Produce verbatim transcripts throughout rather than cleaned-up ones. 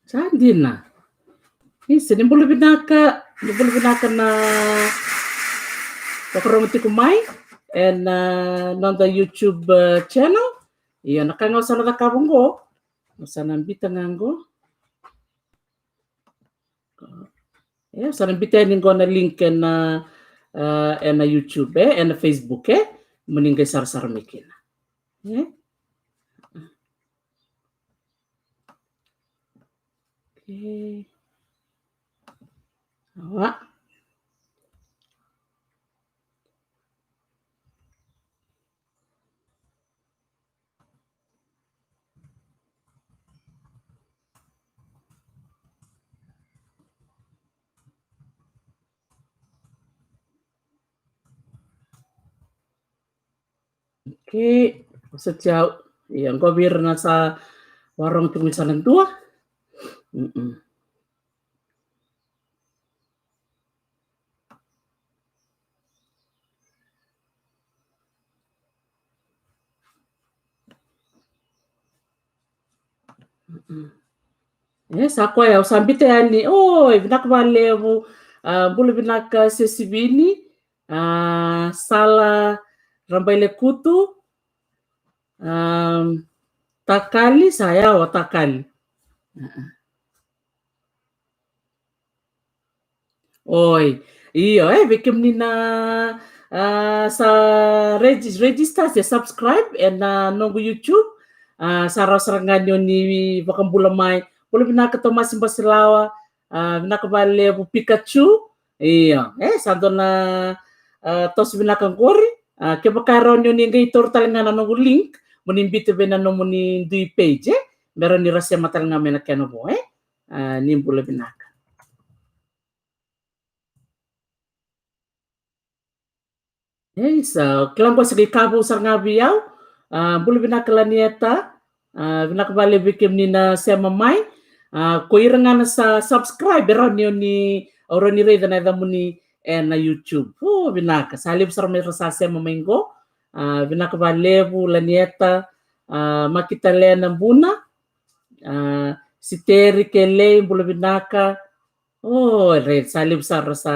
Sa dina. Isa, ni bula vinaka, ni bula vinaka na vakarogo tiko mai ena noda YouTube, e, channel. Ia, na ka ga au sa na cakava qo, au sa na bita ga qo. E, au sa na bita yani qo na link ena, e, ena YouTube, e, ena Facebook, e. Mo ni qai sarasara mai kina. E? Okay. Awa. Okay, sa tau. Ia, qo vei ira na sa vakarorogo tiko mai sa na dua. Mm-mm. Mm-mm. E, sa koya, au sa bita yani. Oi, vinaka vakalevu. A, bula vinaka Sesivini. A, Sala Rabailekutu. A, Takali, sa yawa Takali. Oi. Io, e, vei kemuni na, a, sa regis-, register se subscribe ena, a, noqu YouTube. A, sa rawa sara ga ni o ni vakabula mai. Bula vinaka Tomasi Basilawa. A, vinaka vakalevu Pikachu. Io, e, sa dua na, a, toso vinaka qori. A, kevaka e rawa ni o ni qai taura tale ga na noqu link, mo ni bita vei na nomuni dui page, e? Me rawa ni ra sema tale ga mai na kena vo, e? A, ni bula vinaka. E, sa kila qo se qai ka vou sara ga vei au. A, bula vinaka Lanieta. A, vinaka vakalevu vei kemuni na sema mai. A, ko ira ga na sa subscribe, e rawa ni o ni, au rawa ni raica na yacamuni ena YouTube. O, vinaka. Sa levu sara mai ra sa sema mai qo. A, vinaka vakalevu Lanieta. A, Makitalena Buna. A, Siteri Kelei, bula vinaka. O, right, sa levu sara sa,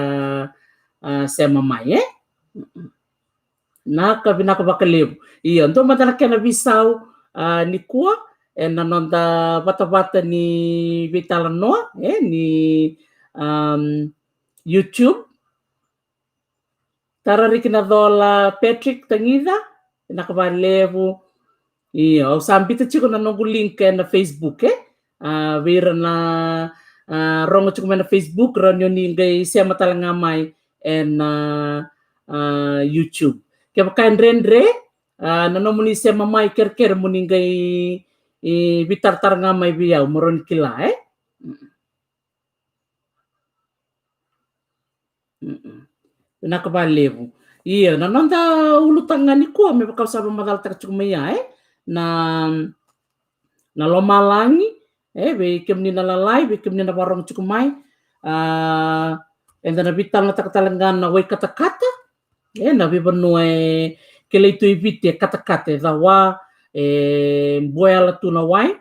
a, sema mai, e? Naka, vinaka vakalevu. Ia, dua mada na kena veisau, a, nikua, ena noda vatavata ni veitalanoa, e, ni, am, YouTube. Tarariki na cola Patrick Tagica, vinaka vakalevu. Io, au sa bita tiko na noqu link ena Facebook, e? A, vei ira na, a, rogo tiko mai na Facebook, rawa ni o ni qai sema tale ga mai ena, a, YouTube. Kevaka e dredre, a, na nomuni sema mai kerekere mo ni qai, e, veitaratara ga mai vei au, mo rawa ni kila, e? Mm-mm. Mm-mm. Vinaka vakalevu. Ia, na noda ulutaga nikua, me vaka au sa vakamacalataka tiko mai ya, e? Na, na lomalagi, e, vei kemuni na lalai, vei kemuni na vakarogo tiko mai. A, eda na veitalanoataka tale ga na wai katakata, e, na veivanua e kilai tu e Viti e katakata, e cawa, e buela tu na wai.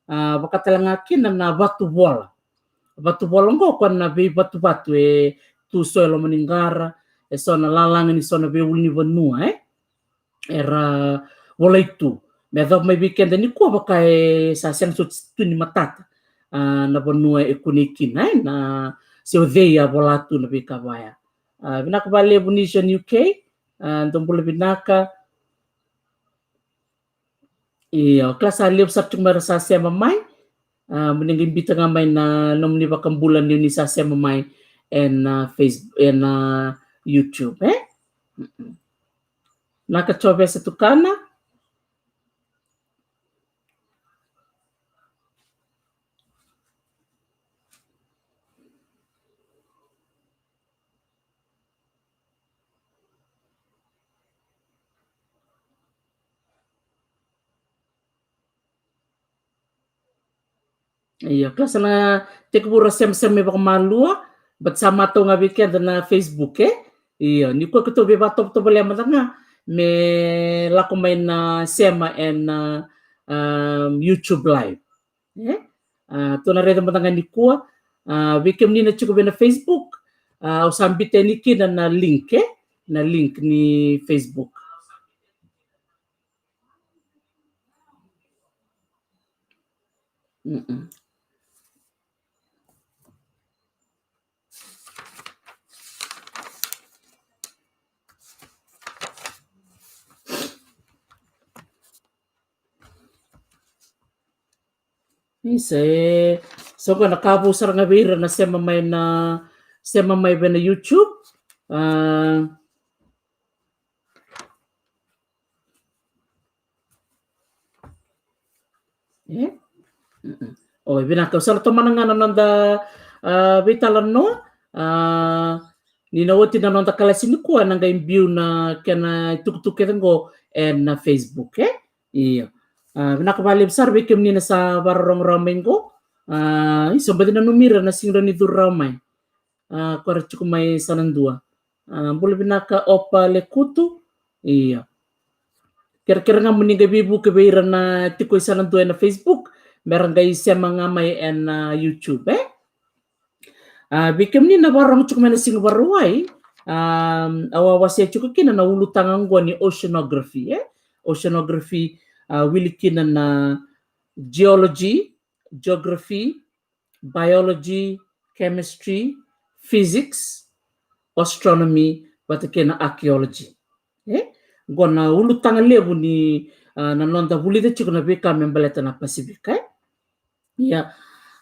A, vaka tale ga kina na vatuvola. Vatuvola oqo koya na veivatuvatu e tu so e loma ni qara, e so na lalaga ni so na veiulunivanua, e? Era volai tu. Me yacova mai vei keda nikua vaka e sa sega soti tu ni matata, a, na vanua e kunei kina, e? Na se o cei a vola tu na veika vaya. A, vinaka vakalevu Nation U K, a, dou bula vinaka. Io, kila sa levu sara tiko mai ra sa sema mai. A, mo ni qai bita ga mai na nomuni vakabula ni o ni sa sema mai ena, a, Facebook, ena, a, YouTube, e? Mm-mm. Naka Jovesa Tukana. Io, kila sa na tekivu ra semasema me vakamalua, but sa matau ga vei keda na Facebook, e? Io, nikua keitou veivakatovotovolea mada ga, me lako mai na sema ena, ah, ah, YouTube live. E? Ah, tou na raica mada ga nikua. Ah, vei kemuni na tiko vei na Facebook, ah, au sa biuta yani kina na link, e? Na link ni Facebook. Mm-mm. Isa, e, so qo na ka vou sara ga vei ira na sema mai na, sema mai vei na YouTube. Ah, e? Mm-mm. O, e vinaka, au sa na tomana ga na noda, ah, veitalanoa. Ah, ni na oti na noda kalasi nikua, na qai biu na kena itukutuku kece qo ena Facebook, e? Io. Ah, vinaka vakalevu sara vei kemuni na sa vakarorogo rawa mai qo. Ah, isa, baci nanumi ira na sega ni curu rawa mai. Ah, ko era tiko mai Yasana Dua. Ah, bula vinaka Opa Lekutu. Io. Kerekere ga mo ni qai veivuke vei ira na tiko i Yasana Dua ena Facebook, me ra qai sema ga mai ena, ah, YouTube, e? Ah, vei kemuni na vakarorogo tiko mai na Siga Vakarauwai, ah, au a wasea tiko kina na ulutaga qo ni oceanography, e? Oceanography, ah, wili kina na geology, geography, biology, chemistry, physics, astronomy, vata kei na archaeology. E? Qo na ulutaga levu ni, ah, na noda vulica tiko na veika me baleta na Pasifika, e? Ia,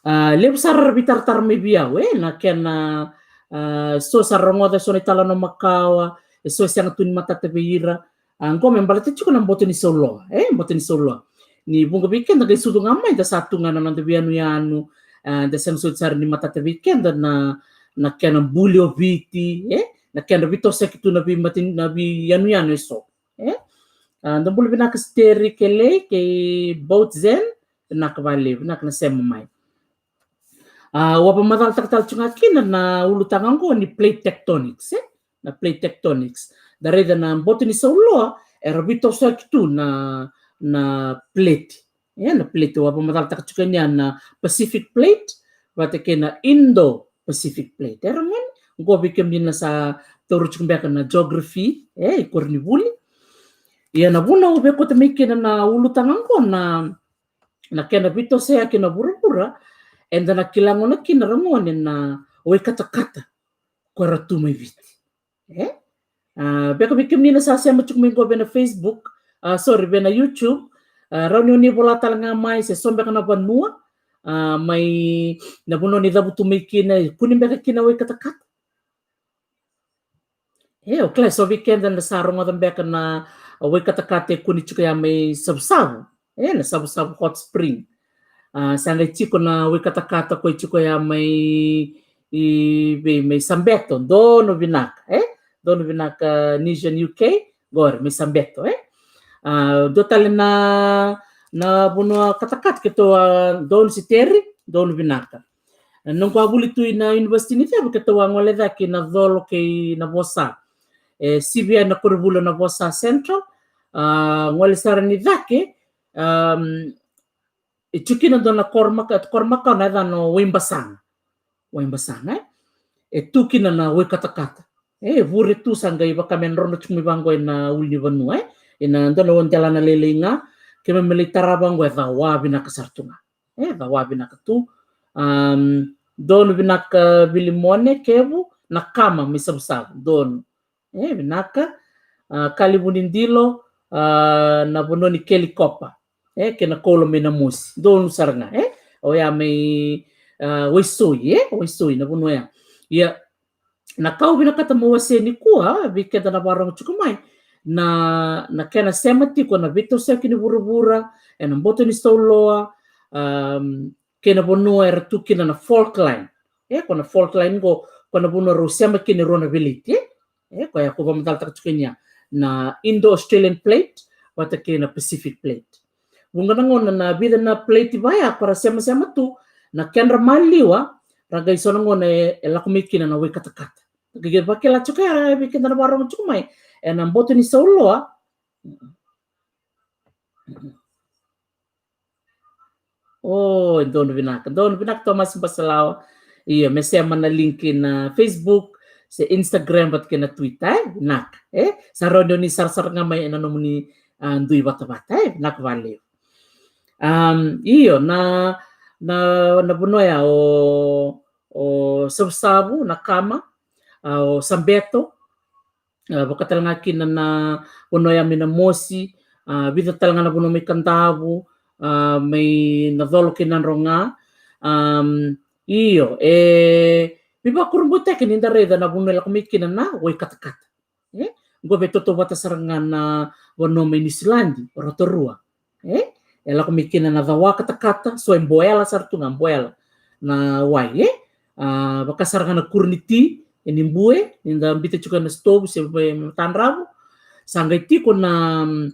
ah, levu sara era veitaratara mai vei au, e, na kena, ah, so sa rogoca so na italanoa makawa, e so e sega tu ni matata vei ira. Ah, qo me baleta tiko na boto ni sauloa, e, boto ni sauloa. Ni vuqa vei keda qai sucu ga mai, da sa tu ga na noda veiyanuyanu, ah, da sega soti sara ni matata vei keda na, na kena buli o Viti, e, na kena veitosoyaki tu na veimate-, na veiyanuyanu e so. E? Ah, da bula vinaka Steri Kelei kei Boat Zen, vinaka vakalevu, vinaka na sema mai. Ah, au a vakamacalataka tale tiko ga kina na ulutaga qo ni plate tectonics, e? Na plate tectonics. Da raica na boto ni sauloa, era veitosoyaki tu na, na plate. E, na plate au a vakamacalataka tiko yani na Pacific Plate, vata kei na Indo-Pacific Plate. Era gone, qo vei kemuni na sa taura tiko beka na geography, e, i koronivuli. Ia na vuna au via kauta mai kina na ulutaga qo na, na kena veitosoyaki na vuravura, eda na kila gona kina ra gone na wai katakata ko era tu mai Viti. E? Ah, beka vei kemuni na sa sema tiko mai qo vei na Facebook, ah, sorry, vei na YouTube, ah, rawa ni o ni vola tale ga mai se so beka na vanua, ah, mai na vanua ni cavutu mai kina, e kune beka kina wai katakata. E, o kila so vei keda da sa rogoca beka na wai katakata e kune tiko ya mai Savusavu. E, na Savusavu Hot Spring. Ah, sa qai tiko na wai katakata ko e tiko ya mai, i, vei, mai Sabeto, donu vinaka, e? Donu vinaka, Nation U K, qori, mai Sabeto, e? Ah, dua tale na, na vanua katakata keitou a, donu Siteri, donu vinaka. Noqu a vuli tu i na University ni Ceva keitou a gole cake i na Colo kei Navosa. E, sivi yani na koronivuli o Navosa Central, ah, gole sara ni cake, um, e tu kina dua na koro maka-, koro makawa na yacana o Waibasaga. Waibasaga, e? E tu kina na wai katakata. E, vure tu sa qai vaka me drodro tiko mai vaqo ena ulunivanua, e? Ena dua na delana lailai ga, keimami lai tara vaqo e cawa vinaka sara tu ga. E, cawa vinaka tu. Um, donu vinaka Vilimone, Kevu, na kama mai Savusavu, donu. E, vinaka. Ah, Kalivu ni Dilo, ah, na vanua ni kelikopa. E, kei na koula mai Namosi. Donu sara ga, e? Oya mai, ah, Waisoi, e? Waisoi, na vanua ya. Ia, na ka au vinakata meu wasea nikua, vei keda na vakarorogo tiko mai, na, na kena sema tiko na veitosoyaki ni vuravura, ena boto ni sauloa, um, kei na vanua era tu kina na fault line. E, ko na fault line qo, ko na vanua rau sema kina e rua na veleti, e? E, koya ko vakamacalataka tiko yani ya, na Indo-Australian Plate vata kei na Pacific Plate. Vuqa na gauna na vica na plate vaya ko ra semasema tu, na kedra maliwa, ra qai so na gauna e, e lako mai kina na wai katakata. Qai vakila tiko ya, e, vei keda na vakarorogo tiko mai, ena boto ni sauloa, O, e donu vinaka, donu vinaka Tomasi Basalawa. Io, me sema na link na Facebook se Instagram vata kei na Twitter, e vinaka. E sa rawa ni o ni sarasara ga mai ena nomuni, a, dui vatavata, e vinaka vakalevu. Am, io, na, na, na vanua ya o, o Savusavu, Nakama, a, o Sabeto, a, vaka tale ga kina na vanua ya mai Namosi, a, vica tale ga na vanua mai Kadavu, a, mai Nacolo kei Nadroga. Am, io, e veivakurabuitaki ni da raica na vanua e lako mai kina na wai katakata. E qo veitautauvata sara ga na vanua mai Niusiladi, Rotorua. E, e lako mai kina na cawa katakata, so e boela sara tu ga, boela na wai, e. A, vaka sara ga na kuru ni ti, e ni bue, ni da bita tiko ena sitovu se e matadravu. Sa qai tiko na, mm,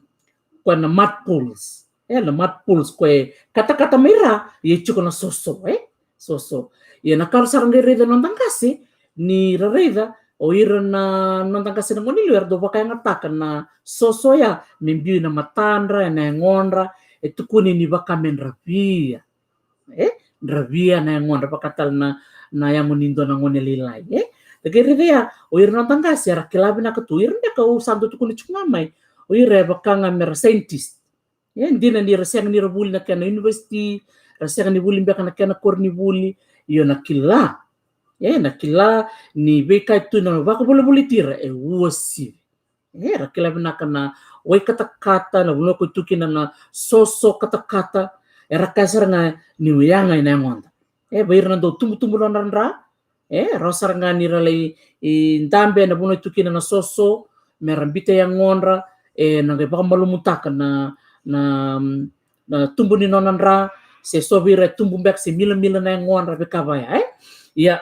koya na mud pools. E, na mud pools, koya e katakata mai ra, ia e tiko na soso, e. Soso. Ia na ka ra sara qai raica na noda qase, ni ra raica, o ira na noda qase na gone liu era dau vakayagataka na soso ya me biu ena matadra, ena yagodra, e tukuni ni vaka me dravia. E dravia na yagodra, vaka tale na, na yago ni dua na gone lailai, e. Da qai raica ya, o ira na noda qase era kila vinaka tu, ira beka au sa dau tukuna tiko ga mai, o ira e vaka ga me ra scientist. E dina ni ra sega ni ra vuli na kena university, ra sega ni vuli beka na kena koronivuli, io na kila. E na kila ni veika e tu na vakavolivoliti ira e uasivi. E ra kila vinaka na wai katakata, na vanua ko e tu kina na soso katakata, era kaya sara ga ni yaga ena yagoda. E vei ira na dau tubutubu nodra dra, e rawa sara ga ni ra lai, i, dabe ena vanua e tu kina na soso, me ra bita yagodra, e na qai vakamalumutaka na, na, na tubu ni nona dra, se so vei ira e tubu beka se milamila na yagodra, veika vaya, e. Ia,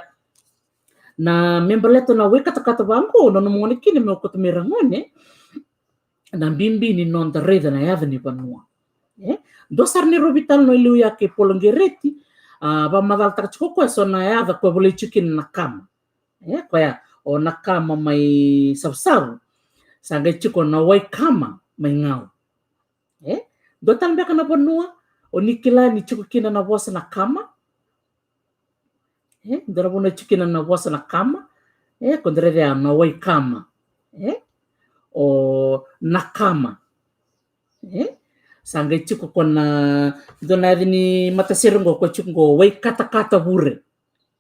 na me baleta na wai katakata vaqo, na nomu gone kina me o kauta mai ra gone, na bibi ni noda raica na yaca ni vanua. E dua sara ni rovi tale no i liu ya kei Polo Qereti, a, vakamacalataka tiko koya so na yaca koya volai tiko kina na kama. E koya o Nakama mai Savusavu. Sa qai tiko na wai kama mai Gau. E dua tale beka na vanua o ni kila ni tiko kina na vosa na kama. E dua na vanua tiko kina na vosa na kama. E ko da raica ya na wai kama. E o Nakama. E sa qai tiko ko na dua na yaca ni matasere qo, ko tiko qo wai katakata vure.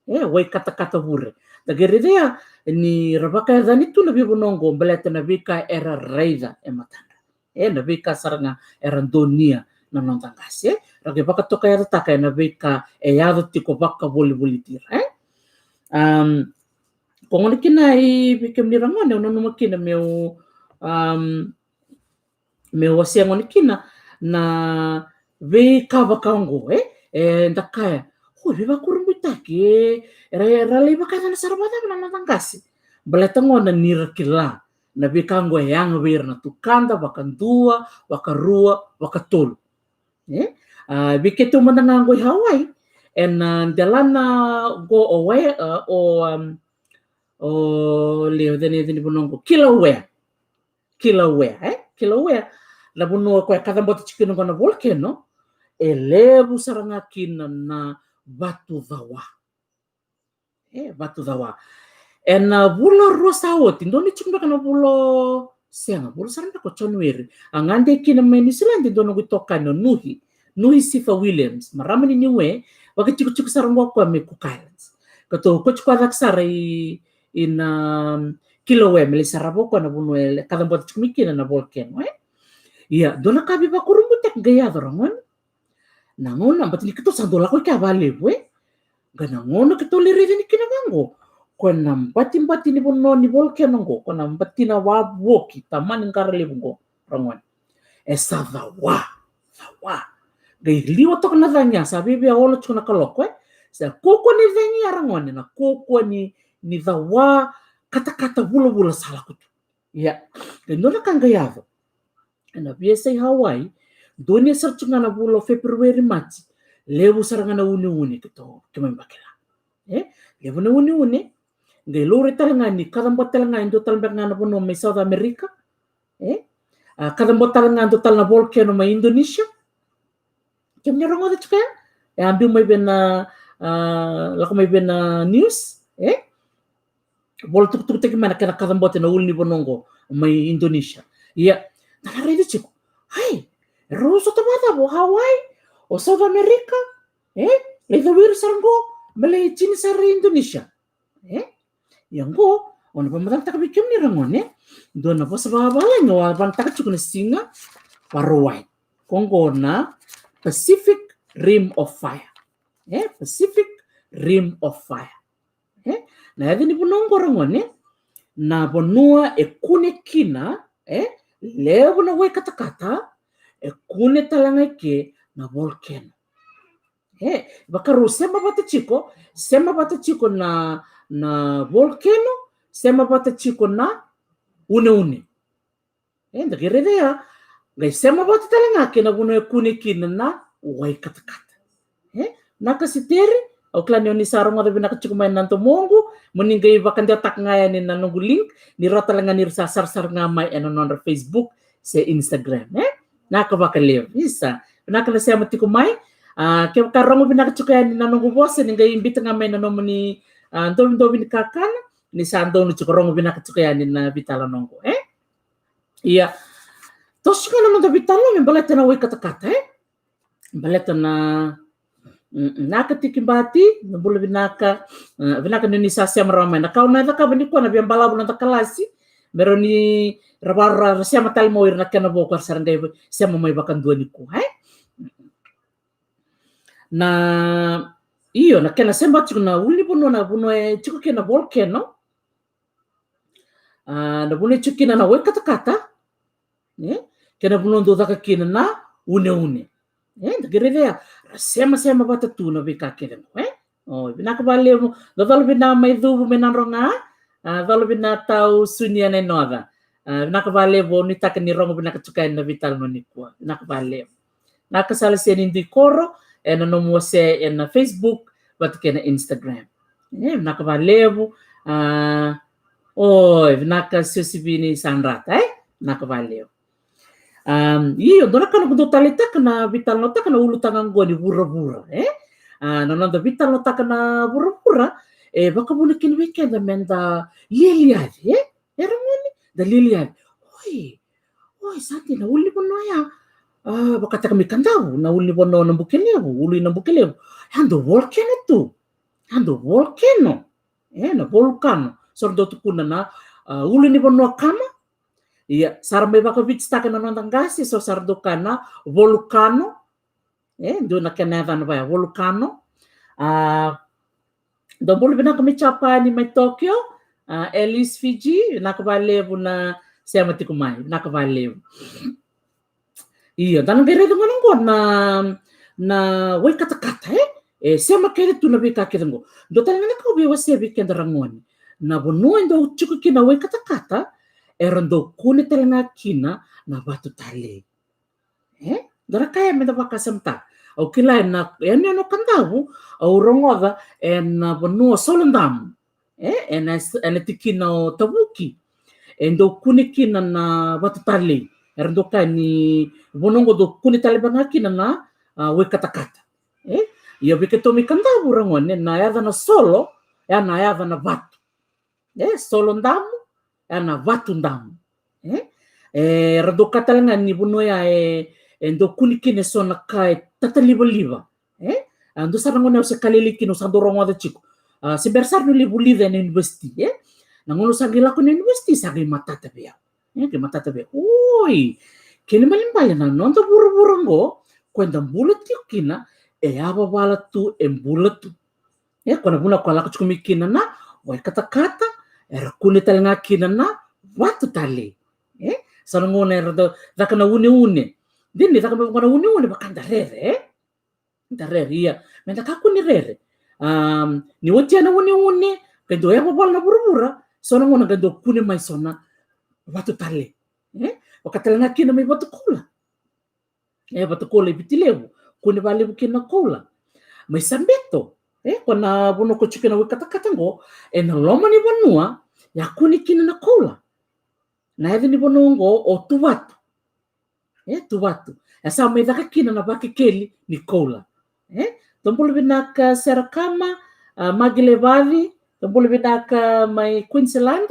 E wai katakata vure. Da qai raica ya ni ra vakayacani tu na veivanua qo baleta na veika era raica e matadra. E na veika sara ga era donuya na noda qase, ra qai vakatokayacataka ena veika e yaco tiko vakavolivoliti ira, e. Am, ko gona kina i vei kemuni ra gone, au nanuma kina meu, am, meu wasea gone kina na veika vaka oqo, e. E da kaya, o, veivakurabuitaki, e, era, era lai vakayacana sara vakacava na noda qase. Baleta gona ni ra kila na veika oqo e yaga vei ira na tukada vakadua, vakarua, vakatolu. E a, vei keitou mada ga oqo i Hawaii, ena delana oqo o wai, a, o, am, o leo ceni, ceni vanua oqo, Kilauea. Kilauea, e? Kilauea. Na vanua koya e kacabote tiko kina oqo na volcano, e levu sara ga kina na vatu cawa. E vatu cawa. Ena vula rua sa oti, donu tiko beka na vula, sega, vula sara beka o January. A gade kina mai Niusiladi e dua noqu itokani o Nuhi. Nuhi Sifa Williams, marama ni Niue, vakatikotiko sara oqo o koya mai Cook Islands. Ka tou koti koya cake sara i, i na, um, Kilauea me lai sarava o koya na vanua e kacabote tiko mai kina na volcano, e? Ia, dua na ka veivakurabuitaki qai yaco, ragone. Na gauna, bati ni keitou sa dau lako i kea vakalevu, e? Qai na gauna keitou lai raica ni kina vaqo, koya na batibati ni vanua ni volcano oqo, koya na batina wavoki, tamani qara levu oqo, ragone. E sa cawa, cawa. Qai liwa toka na cagi ya, sa viavia olo tiko na kaloko, e? Sa kuakua ni cagi ya, ragone, na kuakua ni, ni cawa katakata vulavula sa lako tu. Ia, qai dua na ka qai yaco. Ena veiyasai Hawaii, donuya sara tiko ga na vula o February, March, levu sara ga na uneune keitou, keimami vakila. E? Levu na uneune, qai laurai tale ga ni kacabote tale ga e dua tale beka ga na vanua mai South America. E? A, kacabote tale ga dua tale na volcano mai Indonesia. Kemuni rogoca tiko ya? E a biu mai vei na, a, lako mai vei na news, e? Vola tukutukutaki mai na kena kacabote na ulunivanua oqo mai Indonesia. Ia, da na raica tiko. Ai, e rau sota vakacava o Hawaii, o South America, e? Lai cawiri sara oqo me lai tini sara i Indonesia. E? Ia oqo, au na vakamacalataka vei kemuni ragone, dua na vosa vakavalagi au a vakanataka tiko na siga Vakarauwai. Ko oqo na Pacific Rim of Fire. E? Pacific Rim of Fire. E? Na yaca ni vanua oqo ragone, na vanua e kune kina, e? Levu na wai katakata, e kune tale ga i ke na volcano. E, vakarau sema vata tiko, sema vata tiko na, na volcano, sema vata tiko na uneune. E, da qai raica ya, qai sema vata tale ga kei na vanua e kune kina na wai katakata. E, vinaka Siteri, au kila ni o ni sa rogoca vinaka tiko mai na domoqu, mo ni qai vakadewataka ga yani na noqu link, ni rawa tale ga ni ra sa sarasara ga mai ena nodra Facebook se Instagram, e? Vinaka vakalevu, isa. Vinaka na sema tiko mai. A, kevaka rogo vinaka tiko yani na noqu vosa, ni qai biuta ga mai na nomuni, a, dovidovi ni kakana, ni sa donu tiko, rogo vinaka tiko yani na veitalanoa oqo, e? Ia. Toso ga na noda veitalanoa me baleta na wai katakata, e? Baleta na, mm, vinaka Tiki Bati, na bula vinaka, e, vinaka ni o ni sa sema rawa mai. Na ka au na cakava nikua na via balavu na noda kalasi, me rau ni ra vara ra sema tale mai o ira na kena vo ko ra sa ra qai sema mai vakadua nikua, e? Na, io, na kena sema tiko na ulunivanua, na vanua e tiko kina na volcano, a, na vanua e tiko kina na wai katakata, e? Kei na vanua dau caka kina na uneune. E, da qai raica ya, ra semasema vata tu na veika kece oqo, e? O, vinaka vakalevu. Cocolo vina mai Cuvu, mai Nadroga. A, cocolo vina Tau Sunia na Inoca. A, vinaka vakalevu, au nuitaka ni rogo vinaka tiko yani na veitalanoa nikua. Vinaka vakalevu. Vinaka sara Seni Dui Koro, ena nomu wasea ena Facebook vata kei na Instagram. E, vinaka vakalevu. A, oi, vinaka Siosivini Sadrata, e? Vinaka vakalevu. Am, io, dua na ka noqu dau taleitaka na veitalanoataka na ulutaga oqo ni vuravura, e? A, na noda veitalanoataka na vuravura, e vakavuna kina vei keda meda lialiaci, e? E ragone, da lialiaci. Oi, oi, sa dina, ulunivanua ya. A, vakataka mai Kadavu, na ulunivanua o Nabukelevu, ulu i Nabukelevu. Ya dau volcano tu. Ya dau volcano. E, na volcano. So ra dau tukuna na, a, ulunivanua kama. Ia, sa ra mai vakavititaka na noda qase, so sa ra dau kaya na volcano. E, dua na kena yacana vaya, volcano. A, dou bula vinaka mai Japani, mai Tokyo. A, Alice Fiji, vinaka vakalevu na sema tiko mai, vinaka vakalevu. Io, da na qai raica gona oqo na, na wai katakata, e? E sema kece tu na veika kece oqo. Dua tale ga na ka au via wasea vei keda ragone. Na vanua e dau tiko kina na wai katakata, era dau kune tale ga kina na vatu talei. E? Dua na ka ya meda vakasamataka. Au kila ena, ena, ena Kadavu, au rogoca ena vanua Solodamu. E? Ena, ena tikina o Tavuki. E dau kune kina na vatu talei. Era dau kaya ni vanua oqo dau kune tale ga kina na, a, wai katakata. E? Ia vei keitou mai Kadavu ragone, na yaca na solo, ya na yaca na vatu. E, Solodamu, ya na vatu damu. E? E, ra dau kaya tale ga ni vanua ya e, e dau kune kina eso na ka e tatalivaliva. E? A, dua sara na gauna au se ka lailai kina, au sa dau rogoca tiko. A, se bera sara niu lai vulica ena university, e? Na gauna au sa qai lako ena university, sa qai matata vei au. E, qai matata vei au. Oi, kena ibalebale na noda vuravura oqo, ko eda bula tiko kina, e yavavala tu, e bula tu. E, ko na vuna ko a lako tiko mai kina na wai katakata, era kune tale ga kina na vatu talei. E, sa na gauna era dau caka na uneune. Dina ni caka mai vaqo na uneune, vaka da rere, e? Da rere, ia. Meda kakua ni rere. Am, ni oti ya na uneune, qai dau yavavala na vuravura, so na gauna qai dau kune mai so na vatu talei. E, vaka tale ga kina mai Vatukoula. E, Vatukoula i Viti Levu, kune vakalevu kina na koula. Mai Sabeto, e, ko na vanua ko tiko kina na wai katakata oqo, ena loma ni vanua, ya kune kina na koula. Na yaca ni vanua oqo o, o Tuvatu. E, Tuvatu. E sa mai caka kina na vakekeli ni koula. E, tou bula vinaka Sera Kama, a, Magi Levavi, tou bula vinaka mai Queensland.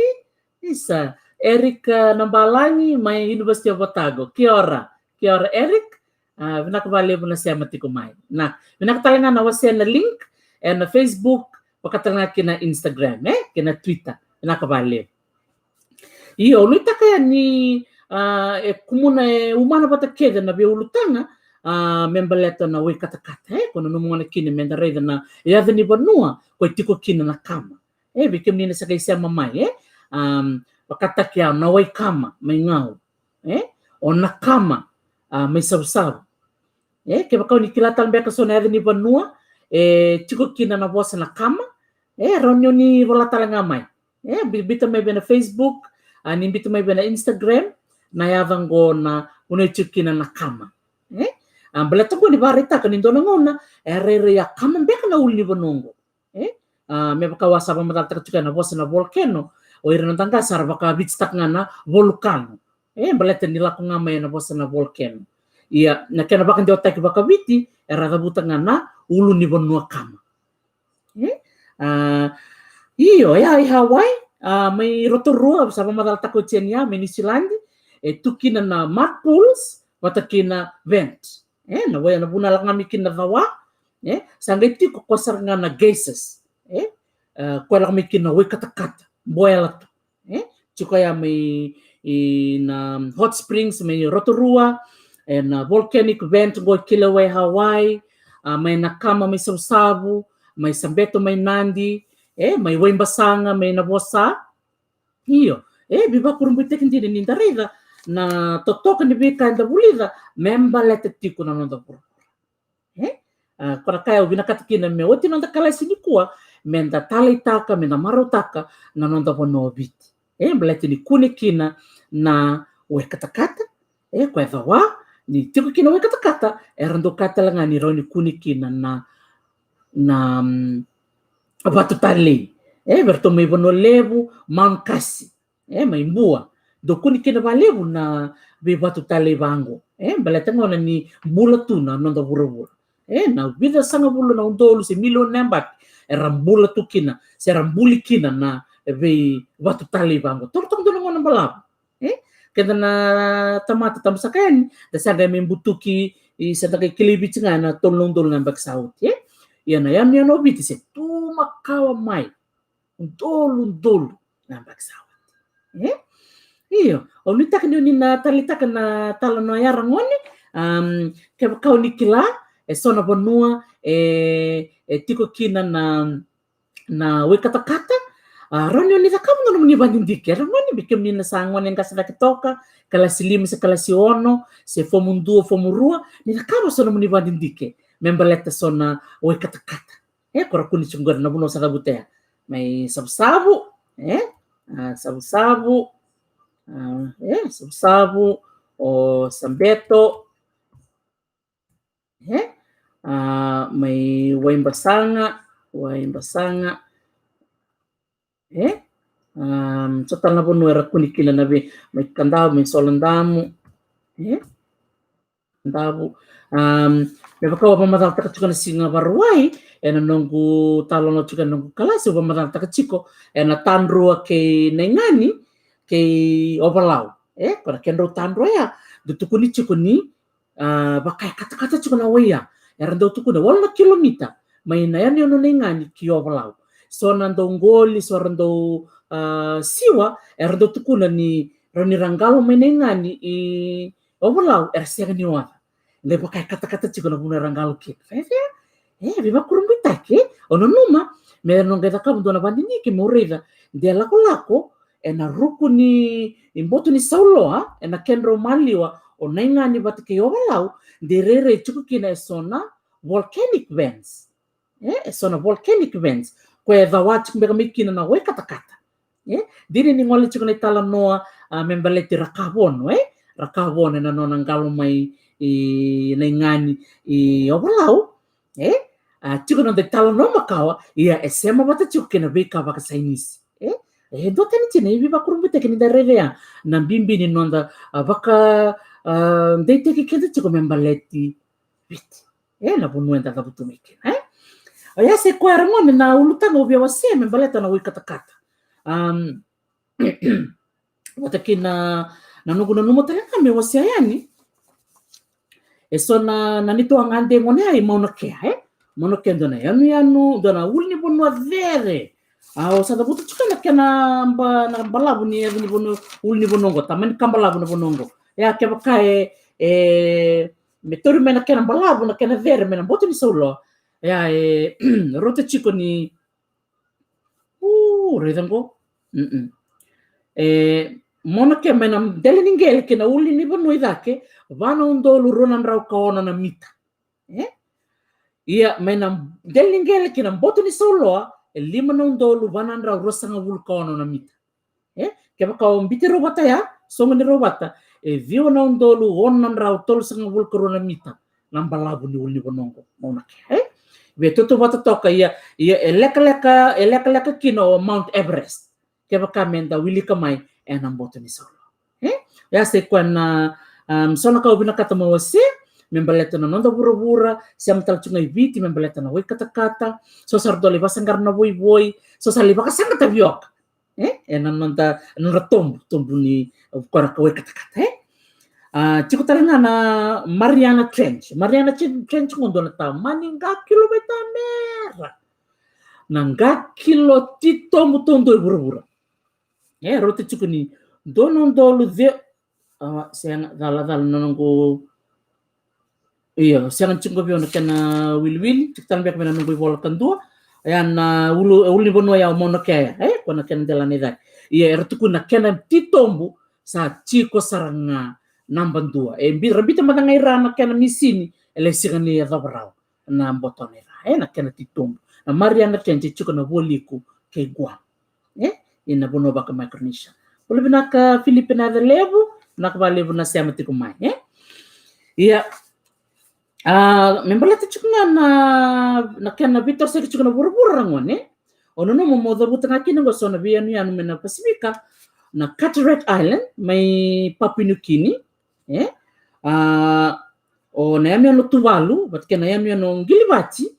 Isa, Eric, a, Nabalagi mai University of Otago. Kia ora. Kia ora, Eric. A, vinaka vakalevu na sema tiko mai. Na, vinaka tale ga na wasea na link, e, na Facebook, vaka tale ga kina Instagram, e, kina Twitter. Vinaka vakalevu. Io, au nuitaka yani, a, e kumuna, e umana vata kece na veiulutaga, a, me baleta na wai katakata, e, ko na nomu gona kina me da raica na yaca ni vanua ko e tiko kina na kama. E, vei kemuni na sa qai sema mai, e, am, vakataki au na wai kama mai Gau, e, o na kama, a, mai Savusavu. E, kevaka o ni kila tale beka so na yaca ni vanua e tiko kina na vosa na kama, e, rawa ni o ni vola tale ga mai. E, bi-, biuta mai vei na Facebook, a, ni biuta mai vei na Instagram, na yaca qo na vanua e tiko kina na kama. E, a, baleta qo ni vakaraitaka ni dua na gauna e rairai a kama beka na ulunivanua qo. E, a, me vaka au a sa vakamacalataka tiko ya na vosa na volcano, o ira na noda qase era vakavititaka ga na volukano. E, baleta ni lako ga mai na vosa na volcano. Ia, na kena vakadewataki vakaviti, era cavuta ga na ulunivanua kama. E, a, io, ya i Hawaii, a, mai Rotorua, au sa vakamacalataka oti yani ya, mai Niusiladi, e tu kina na mud pools vata kina vent. E, na wai, na vanua e lako ga mai kina na cawa, e, sa qai tiko koya sara ga na geysers, e, e, koya e lako mai kina na wai katakata, boela tu. E, tiko ya mai, i, na hot springs mai Rotorua, e, na volcanic vent qo e Kilauea, Hawaii, a, mai na kama mai Savusavu, mai Sabeto mai Nadi, e, mai Waibasaga mai Navosa. Io, e, veivakurabuitaki dina ni da raica na totoka ni veika eda vulica me baleta tiko na noda vuravura. E, a, ko na ka au vinakata kina me oti na noda kalasi nikua, me da taleitaka, me da marautaka na noda vanua o Viti. E, baleta ni kune kina na wai katakata, e, koya e cawa, ni tiko kina wai katakata, era dau kaya tale ga ni rawa ni kune kina na, na, mm, vatu talei. E, vei ratou mai Vanua Levu, Mount Kasi. E, mai Bua. Dau kune kina vakalevu na veivatu talei vaqo. E, baleta gona ni bula tu na noda vuravura. E, na vica sagavulu na udolu se milioni na yabaki era bula tu kina, se era buli kina na veivatu talei vaqo. Toro toka dua na gauna balavu. E, keda na tamata tabu saka yani, da sa qai mai butuki, i, se da qai kilai Viti ga ena tolu na udolu na yabaki sa oti, e. Ia na yanuyanu o Viti se tu makawa mai. Udolu, udolu na yabaki sa oti. E? Io, au nuitaka ni o ni na taleitaka na talanoa ya, ragone, am, kevaka o ni kila e so na vanua e, e tiko kina na, na wai katakata, a, rawa ni o ni cakava na nomuni vakadidike, ragone, vei kemuni na sa gone qase cake toka, kalasi lima se kalasi ono, se fomu dua, fomu rua, ni cakava so na nomuni vakadidike me baleta so na wai katakata. E, ko ra kune tiko qori na vanua sa cavuta ya. Mai Savusavu, e? A, Savusavu, a, e, Savusavu, o Sabeto, e? A, mai Waibasaga, Waibasaga, e? A, so tale na vanua era kune kina na vei, mai Kadavu, mai Soladamu, e? Davu. Am, me vaka au a vakamacalataka tiko na siga Vakarauwai, ena noqu talanoa tiko ena noqu kalasi, au vakamacalataka tiko ena Tadrua kei Naigani kei Ovalau. E, ko na kedrau tadrua ya, dau tukuni tiko ni, a, vaka e katakata tiko na wai ya. Era dau tukuna walu na kilomita mai na yanuyanu o Naigani ki Ovalau. So na dau qoli, so ra dau, a, siwa, era dau tukuna ni rawa ni ra qalo mai Naigani i Ovalau, era sega ni oca. Qai vaka e katakata tiko na vanua era qalo kina. Faifai, e, veivakurabuitaki, e. Au nanuma me na qai cakava dua na vakadidike meu raica de lakolako ena ruku ni, i boto ni sauloa, ena kedrau maliwa o Naigani vata kei Ovalau, de rairai tiko kina e so na volcanic vents. E, e so na volcanic vents. Koya e cawa tiko beka mai kina na wai katakata. E, dina ni gole tiko na italanoa, a, me baleti Rakavono, e? Rakavono ena nona qalo mai i Naigani i Ovalau, e? A, tiko na noda italanoa makawa, ia e sema vata tiko kei na veika vakasainisi, e? E dua tani tiko na iveivakurabuitaki ni da raica ya na bibi ni noda, a, vaka, a, deitaki keda tiko me baleti Viti. E, na vanua eda cavutu mai kina, e? Oya sa i koya, ragone, na ulutaga au via wasea me baleta na wai katakata. Am, vata kei na, na noqu nanuma tale ga me wasea yani eso na, na neitou a gade gone ya i Mauna Kea, e? Mauna Kea, dua na yanuyanu, dua na ulunivanua cere. A, au sa cavuta tiko na kena ba-, na balavu ni yavu ni vanua, ulunivanua oqo, tamani ka balavu na vanua oqo. Ia kevaka e, e, me tauri mai na kena balavu, na kena cere mai na boto ni sauloa. Ia, e, rauta tiko ni, u, raica oqo. Mm-mm. E, Mauna Kea mai na dela ni qele kei na ulunivanua i cake, va na udolu rua na drau ka ono na mita. E? Ia, mai na dela ni qele kei na boto ni sauloa, e lima na udolu va na drau ruasagavulu ka ono na mita. E? Kevaka o biuti rau vata ya, sogo ni rau vata, e ciwa na udolu ono na drau tolusagavulu ka rua na mita na balavu ni ulunivanua oqo, Mauna Kea, e? Via tautauvata toka, ia, ia e lekaleka, e lekaleka kina o Mount Everest kevaka meda wilika mai ena boto ni sauloa. E? Oya sa i koya na, um, so na ka au vinakata meu wasea me baleta na noda vuravura, sema tale tiko ga i Viti, me baleta na wai katakata, so sa ra dau lai vakasaqara na voivoi, so sa lai vakasaqa tavioka. E? Ena noda, nodra tobu, tobu ni, of course, ka wai katakata, e? A, tiko tale ga na Mariana Trench. Mariana Tren-, Trench qo dua na tamani qa kilo vei tamera. Na qa kilo titobu taudua e vuravura. E, rauta tiko ni dua na udolu ce-, a, sega, cala, cala na noqu, io, sega tiko vei au na kena wiliwili, tiko tale beka mai na noqu ivola kadua. Ia na ulu, ulunivanua ya o Mauna Kea ya, e, ko na kena dela ni cake. Ia era tukuna na kena titobu sa tiko sara ga naba dua. E bi-, ra biuta mada ga i ra na kena misini, e lai sega ni yacova rawa na boto ni ra, e, na kena titobu. Na Mariana Trench e tiko na vualiku kei Guam. E? Ina vanua vaka Micronesia. Bula vinaka Filipe Nacalevu, vinaka vakalevu na sema tiko mai, e? Ia, a, me baleta tiko ga na, na kena veitorosaki tiko na vuravura, ragone. Au nanuma meu cavuta ga kina qo so na veiyanuyanu mai na Pasifika, na Carteret Island, mai Papua New Guinea, e? A, o na yanuyanu o Tuvalu vata kei na yanuyanu o Qilivati,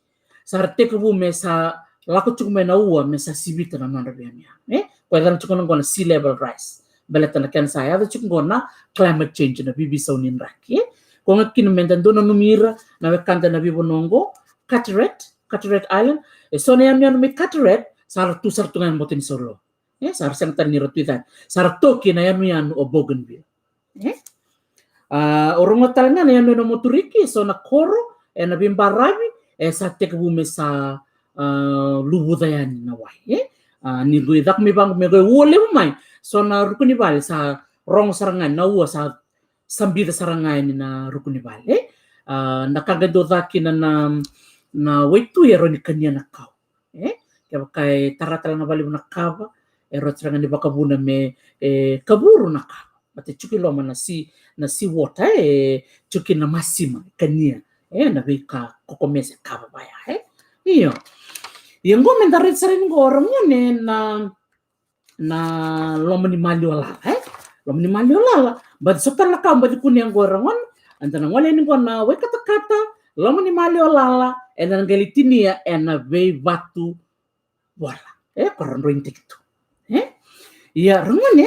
sa ra tekivu me sa lako tiko mai na ua me sa sivita na nodra veiyanuyanu, e? Ko yacana tiko na qo na sea level rise. Baleta na kena sa yaco tiko qo na climate change, na veiveisau ni draki, e? Ko ga kina meda dau nanumi ira na wekada na veivanua qo, Carteret, Carteret Island, e so na yanuyanu mai Carteret, sa ra tu sara tu ga ena boto ni sauloa. E, sa ra sega tale ni ra tu i cake. Sa ra toki na yanuyanu o Bougainville. E? A, o rogo tale ga na yanuyanu o Moturiki, e so na koro, ena veibaravi, e sa tekivu me sa, a, luvuca yani na wai. E? A, ni qai caka mai vaqo me qai ua levu mai, so na ruku ni vale sa rogo sara ga na ua sa sabica sara ga yani na ruku ni vale. E? A, na ka qai dau ca kina na, na waitui e rawa ni kania na kau. E? Kevaka e tara tale ga vakalevu na kava, e rawa sara ga ni vakavuna me, e, kavuru na kava. Baleta e tiko i loma na sea, na sea water, e, tiko kina na masima, kania. E, na veika kokomesa e kava vaya, e. Io. Ia qo meda raica sara yani qo, ragone, na, na loma ni maliwa lala, e? Loma ni maliwa lala, baci so tale na ka, baci kune qo, ragone, eda na gole yani qo na wai katakata, loma ni maliwa lala, eda na qai lai tinia ena veivatu vola. E, ko ra droini tiko tu. E? Ia, ragone,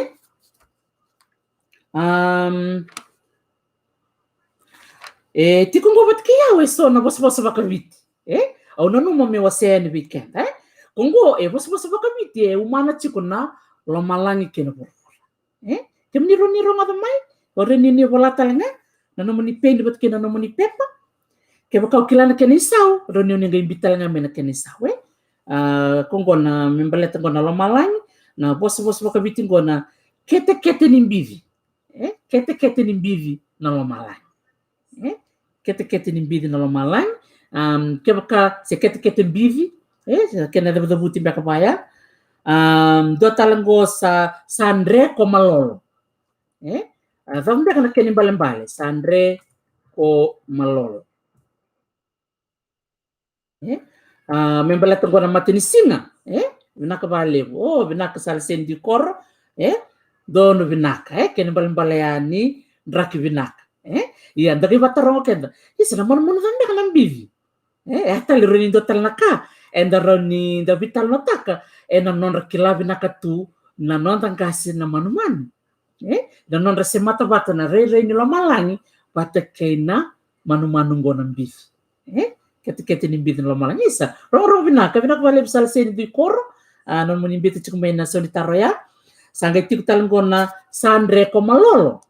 am, e tiko qo vata kei au e so na vosavosa vakaviti. E? Au nanuma meu wasea yani vei keda, e? Ko qo e vosavosa vakaviti e umana tiko na lomalagi kei na vuravura. E? Kemuni rawa ni rogoca mai, o rawa ni ni vola tale ga na nomuni peni vata kei na nomuni pepa. Kevaka o kila na kena isau, rawa ni o ni qai biuta tale ga mai na kena isau, e? A, ko qo na me baleta qo na lomalagi, na vosavosa vakaviti qo na ketekete ni bici. E? Ketekete ni bici na lomalagi. E? Ketekete ni bici na lomalagi. Am, kevaka se ketekete bici, e, se kena cavucavuti beka vaya. Am, dua tale qo sa, sa dre ko malolo. E? A, cava beka na kena ibalebale, sa dre ko malolo. E? A, me baleta qo na matanisiga, e? Vinaka vakalevu. O, vinaka Sala Seni Dikoro, e? Donu vinaka, e? Kena ibalebale yani, draki vinaka. E? Ia, da qai vatarogo keda. Isa, na manumanu cava beka na bici? E, e a tale rau ni dua tale na ka eda rau ni da veitalanoataka ena nodra kila vinaka tu na noda qase na manumanu. E? Na nodra semata vata na rairai ni lomalagi vata kei na manumanu qo na bici. E? Ketekete ni bici ni lomalagi. Isa, rogorogo vinaka, vinaka vakalevu Sala Seni Dui Koro. A, nomuni biuta tiko mai na sau ni taro ya. Sa qai tiko tale qo na Sa Dre ko Malolo.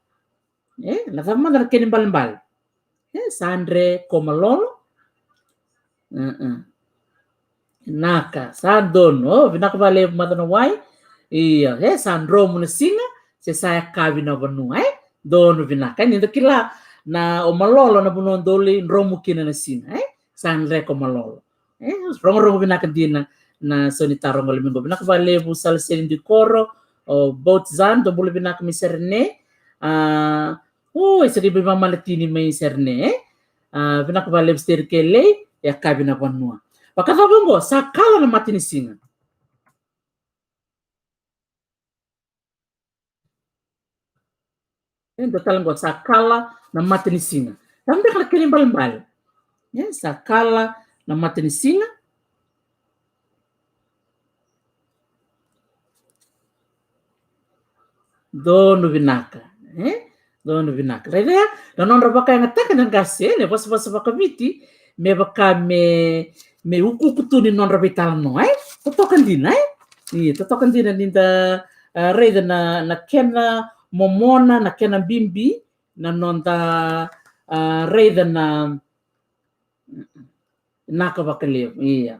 E, na cava mada na kena ibalebale? E, Sa Dre ko Malolo. Naka, sa donu. O, vinaka vakalevu Macanawai. Ia, e, sa dromu na siga, se sa yakavi na vanua, e? Donu vinaka. E, ni da kila na o Malolo na vanua dou lai dromu kina na siga, e? Sa Dre ko Malolo. E, rogorogo vinaka dina na sau ni taro qo, lemiqo. Vinaka vakalevu Sala Seni Dui Koro, o Boat Zan, dou bula vinaka mai Serene. A, o, e sa qai mai vamalatini mai Serene, e? A, vinaka vakalevu Steri Kelei, yakavi na vanua. Vakacava qo, sa kala na matanisiga? E, dua tale qo, sa kala na matanisiga. Cava beka na kena ibalebale? E, sa kala na matanisiga. Donu vinaka. E? Donu vinaka. Raica ya, na nodra vakayagataka na qase, e, na vosavosa vakaviti, me vaka me, me ukuuku tu ni nodra veitalanoa, e? Totoka dina, e? Ia, totoka dina ni da, a, raica na, na kena momona, na kena bibi, na noda, a, raica na, naka vakalevu, ia.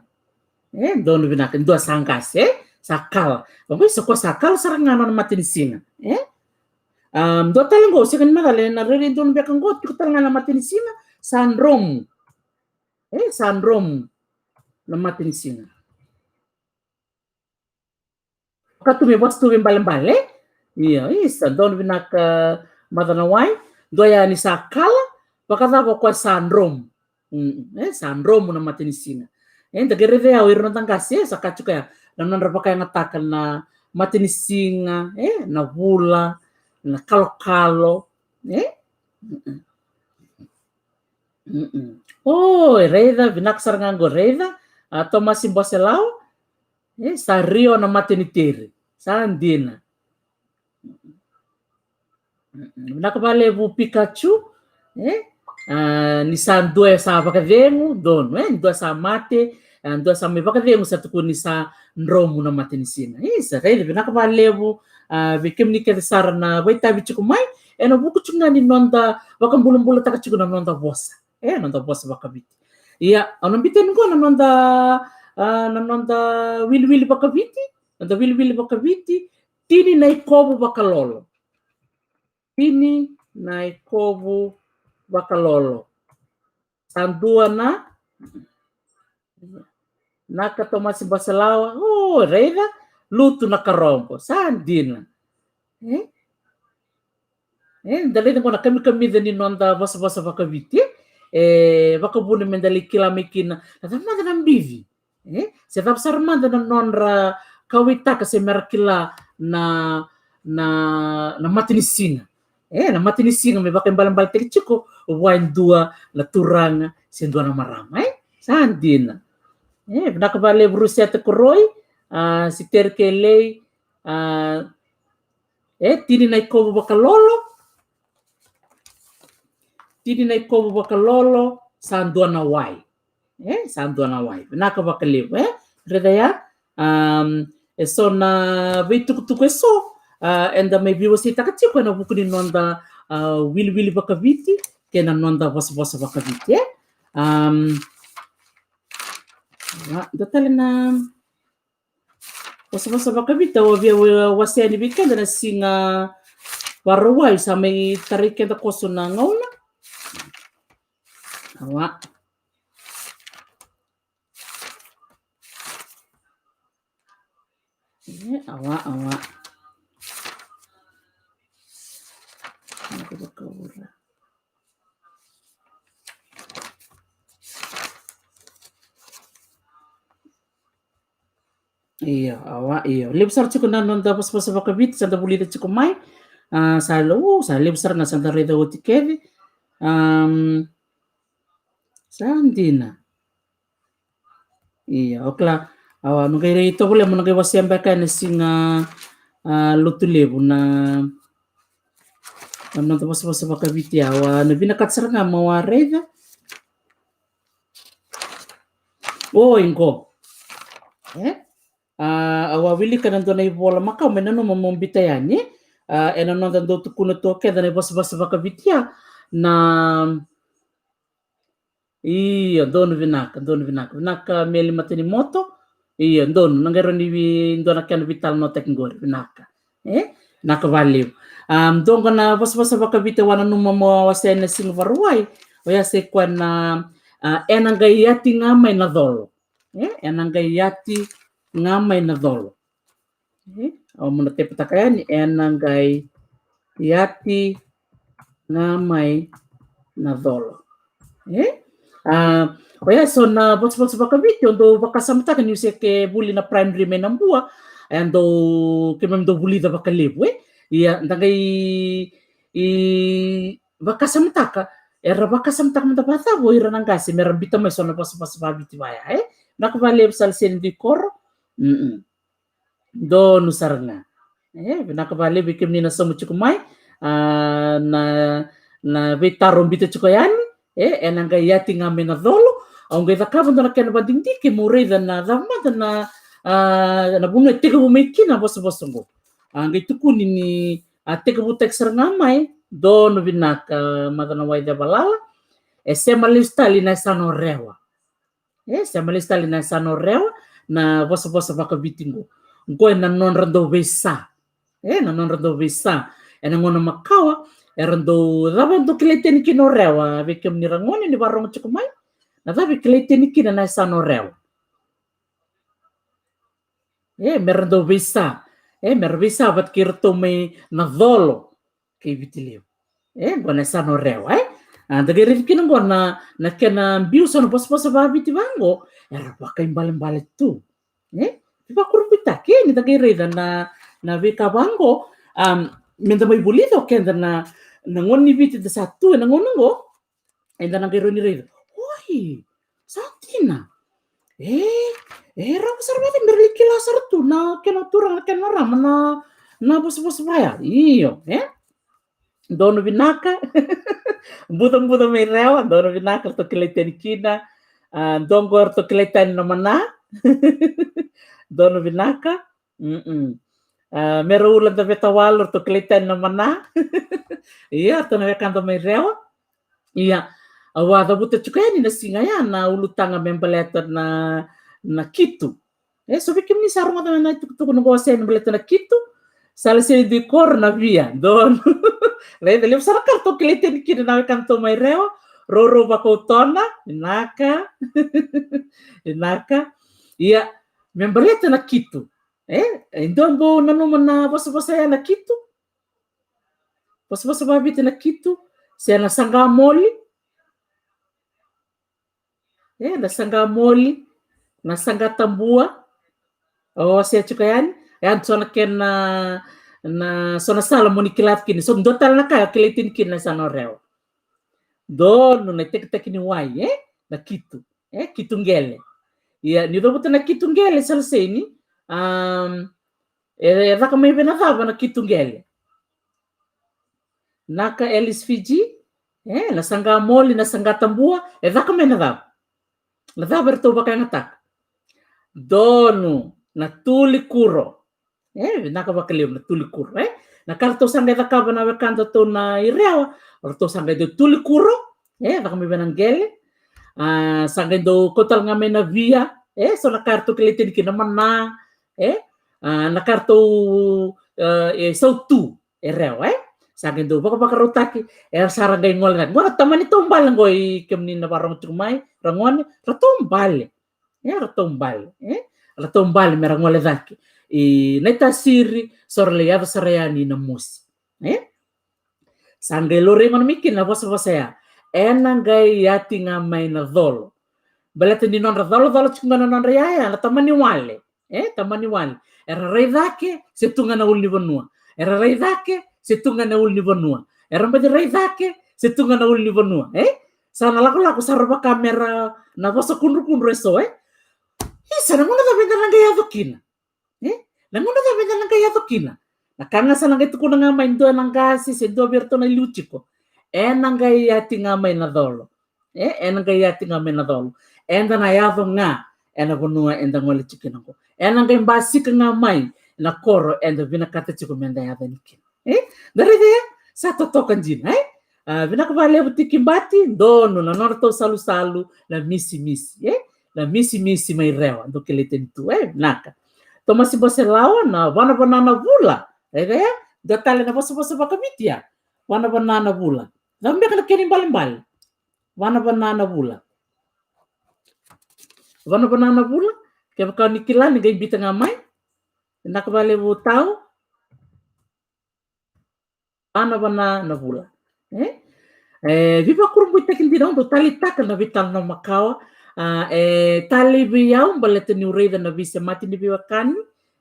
E, donu vinaka, dua sa qase, e? Sa kala. Vaqo, isa, ko sa kala sara ga na nona matanisiga, e? A, dua tale qo, sega ni macala, na rairai donu beka qo, tiko tale ga na matanisiga, sa dromu. E, sa dromu na matanisiga. Ka tu me vosa tu veibalebale. Ia, isa, donu vinaka Macanawai. Dua ya ni sa kala, vakacava o koya sa dromu? Mm, e, sa dromu na matanisiga. E, da qai raica ya o ira na noda qase, e, sa kaya tiko ya na nodra vakayagataka na matanisiga, e, na vula, na kalokalo, e? Mm-mm. Mm-mm. O, e raica, vinaka sara ga qo, raica. A, Tomasi Boselawa. E, sa rio na matanitere. Sa dina. Mm-mm. Vinaka vakalevu Pikachu. E? A, ni sa dua sa vakacegu, donu, e? Ni dua sa mate, a, dua sa mai vakacegu, sa tukuni sa dromu na matanisiga. Isa, raica, vinaka vakalevu, a, vei kemuni kece sara na vakaitavi tiko mai, ena vuku tiko ga ni noda vakabulabulataka tiko na noda vosa. E, noda vosa vakaviti. Ia, au na biuta yani qo na noda, a, na noda wiliwili vakaviti, noda wiliwili vakaviti, tini na ikovu vakalolo. Tini na ikovu vakalolo. Sa dua na, naka Tomasi Boselawa, o, raica, lutu na karobo, sa dina. E? E, da raica qo na kamikamica ni noda vosavosa vakaviti, e? E vakavuna me da lai kila mai kina na cava mada na bici. E? Se cava sara mada na nodra kauwaitaka se mera kila na, na, na matanisiga. E, na matanisiga me vakaibalebaletaki tiko vua e dua na turaga se dua na marama, e? Sa dina. E, vinaka vakalevu Ruseta Koroi, a, Siteri Kelei, a, e, tini na ikovu vakalolo. Tini na ikovu vakalolo, sa dua na wai. E, sa dua na wai. Vinaka vakalevu, e? Raica ya, am, e so na veitukutuku e so, a, eda mai veiwaseitaka tiko ena vuku ni noda, a, wiliwili vakaviti kei na noda vosavosa vakaviti, e? Am, a, dua tale na vosavosa vakaviti au a via wa-, wasea yani vei keda na siga Vakarauwai, sa mai tarai keda koso na gauna. Awa. E, awa, awa. Io, awa, io. Levu sara tiko na noda vosavosa vakaviti sa da vulica tiko mai. A, sa le-, u, sa levu sara ga sa da raica oti kece. Am, sa dina. Ia, o kila, au na qai rai tovolea mo na qai wasea beka ena siga, a, Lotulevu na, na noda vosavosa vakaviti. Au na vinakata sara ga mo a raica. O, i qo. E? A, au a wilika na dua na ivola makawa me nanuma mo bita yani. A, ena noda dau tukuna tu o keda na ivosavosa vakaviti ya na, io, donu vinaka, donu vinaka. Vinaka Meli Matanimoto. Io, donu, na qai rawa ni dua na kena veitalanoataki qori, vinaka. E? Vinaka vakalevu. A, dua qo na vosavosa vakaviti au a nanuma mo wasea ena siga Vakarauwai, oya sa i koya na, a, ena qai yati ga mai na colo. E? Ena qai yati ga mai na colo. E? Au mo na tepataka yani, ena qai yati ga mai na colo. E? A, oya so na vosavosa vakaviti au dau vakasamataka niu se ke vuli na primary mai Nabua, e dau, keimami dau vulica vakalevu, e? Ia, da qai, i, vakasamataka, era vakasamataka mada vakacava o ira na qase mera bita mai so na vosavosa vakaviti vaya, e? Vinaka vakalevu Saliseni Dui Koro. Mm-mm. Donu sara ga. E, vinaka vakalevu vei kemuni na sauma tiko mai. A, na, na veitaro bita tiko yani. E, ena qai yati ga mai na colo. Au qai cakava dua na kena vadidike mo raica na cava mada na, a, na vanua e tekivu mai kina na vosavosa qo. A qai tukuni ni a tekivutaki sara ga mai. Donu vinaka Maca na Wai Cevalala. E sema lesu tale na yasana o Rewa. E sema lesu tale na yasana o Rewa, na vosavosa vakaviti qo. Qo ena nodra dau veisa. E, na nodra dau veisa. Ena gauna makawa, era dau, cava dau kilai tani kina o Rewa, vei kemuni ragone ni varogo tiko mai. Na cava e kilai tani kina na yasana o Rewa. E, mera dau veisa. E, mera veisa vata kei iratou mai na colo kei Viti Levu. E, qo na yasana o Rewa, e? A, da qai raica kina qo na, na kena biu so na vosavosa vakaviti vaqo, era vakaibalebale tu. E? Veivakurabuitaki, e, ni da qai raica na, na veika vaqo, am, meda mai vulica o keda na, na gone ni Viti da sa tu ena gauna qo, eda na qai rawa ni raica. Oi, sa dina. E, e rawa sara vata mera lai kila sara tu na kena turaga, na kena marama na, na vosavosa vaya. Io, e? Donu vinaka. Bucabuca mai Rewa, donu vinaka, ratou kilai tani kina. A, dua qo ratou kilai tani na mana. Donu vinaka. Mm-mm. A, mera ula da veta walu, ratou kilai tani na mana. Ia, ratou na wekada mai Rewa. Ia, au a cavuta tiko yani na siga ya na ulutaga me baleta na, na kitu. E, so vei kemuni sa rogoca na itukutuku na qo se me baleta na kitu. Saliseni Dui Koro na via, donu. Raica, levu sara ka ratou kilai tani kina na wekadatou mai Rewa. Rourou Vakautona, vinaka. Vinaka. Ia, me baleta na kitu. E, e dua bau nanuma na vosavosa ya na kitu. Vosavosa vakaviti na kitu, se na saqa moli. E, na saqa moli, na saqa tabua. O, se tiko yani. E, so na kena, na, so na sala mo ni kila kina. So dua tale na ka, kilai tani kina na yasana o Rewa. Donu na itekiteki ni wai, e? Na kitu. E, kitu qele. Ia, ni cavuta na kitu qele, Saliseni, am, e, e caka mai vei na cava na kitu qele? Naka Elis Fiji, e, na saqa moli, na saqa tabua, e caka mai na cava? Na cava eratou vakayagataka? Donu, na tuli kuro. E, vinaka vakalevu na tuli kuro, e. Na ka ratou sa qai cakava na wekadatou na i Rewa, ratou sa qai dau tuli kuro, e, caka mai vei na qele. A, sa qai dau kau tale ga mai na via, e, so na ka ratou kilai tani kina na mana, e. A, na ka ratou, e, e sautu e Rewa, e. Sa qai dau vakavakarautaki, era sa ra qai gole cake. Qo na tamani taubale qo, i kemuni na varogo tiko mai, ragone, ra taubale. E, ra taubale, e? Ra taubale me ra gole cake i Naitasiri, so ra lai yaco sara yani i Namosi, e? Sa qai laurai gona mai kina na vosavosa ya, ena qai yati ga mai na colo. Baleta ni nodra colocolo tiko ga na nodra yaya na tamani wale, e? Tamani wale. Era rai cake, se tu ga na ulunivanua. Era rai cake, se tu ga na ulunivanua. Era baci rai cake, Se tu ga na ulunivanua, e? Sa na lakolako sara vaka me ra na vosa kudrukudru eso, e? Isa, na gauna cava eda na qai yaco kina? E? Na gauna cava eda na qai yaco kina? Na ka ga sa na qai tukuna ga mai dua na qase se dua vei iratou na liu tiko. E na qai yati ga mai na colo. E, e na qai yati ga mai na colo. Eda na yaco ga e na vanua eda gole tiko kina qo. E na qai basika ga mai na koro eda vinakata tiko me da yaco yani kina. E? Da raica ya, sa totoka dina, e? A, vinaka vakalevu Tiki Bati, donu na nodratou salusalu, na misimisi, e? Na misimisi mai Rewa, dou kilai tani tu, e? Vinaka. Tomasi Boselawa, na vanavana na vula. Raica ya, dua tale na vosavosa vakaViti ya. Vanavana na vula. Cava beka na kena ibalebale? Vanavana na vula. Vanavana na vula. Kevaka ni kila ni qai biuta ga mai. Vinaka vakalevu Tau. Vanavana na vula. E? E, veivakurabuitaki dina, au dau taleitaka na veitalanoa makawa. A, e talei vei au baleta niu raica na veisemati ni veiwekani.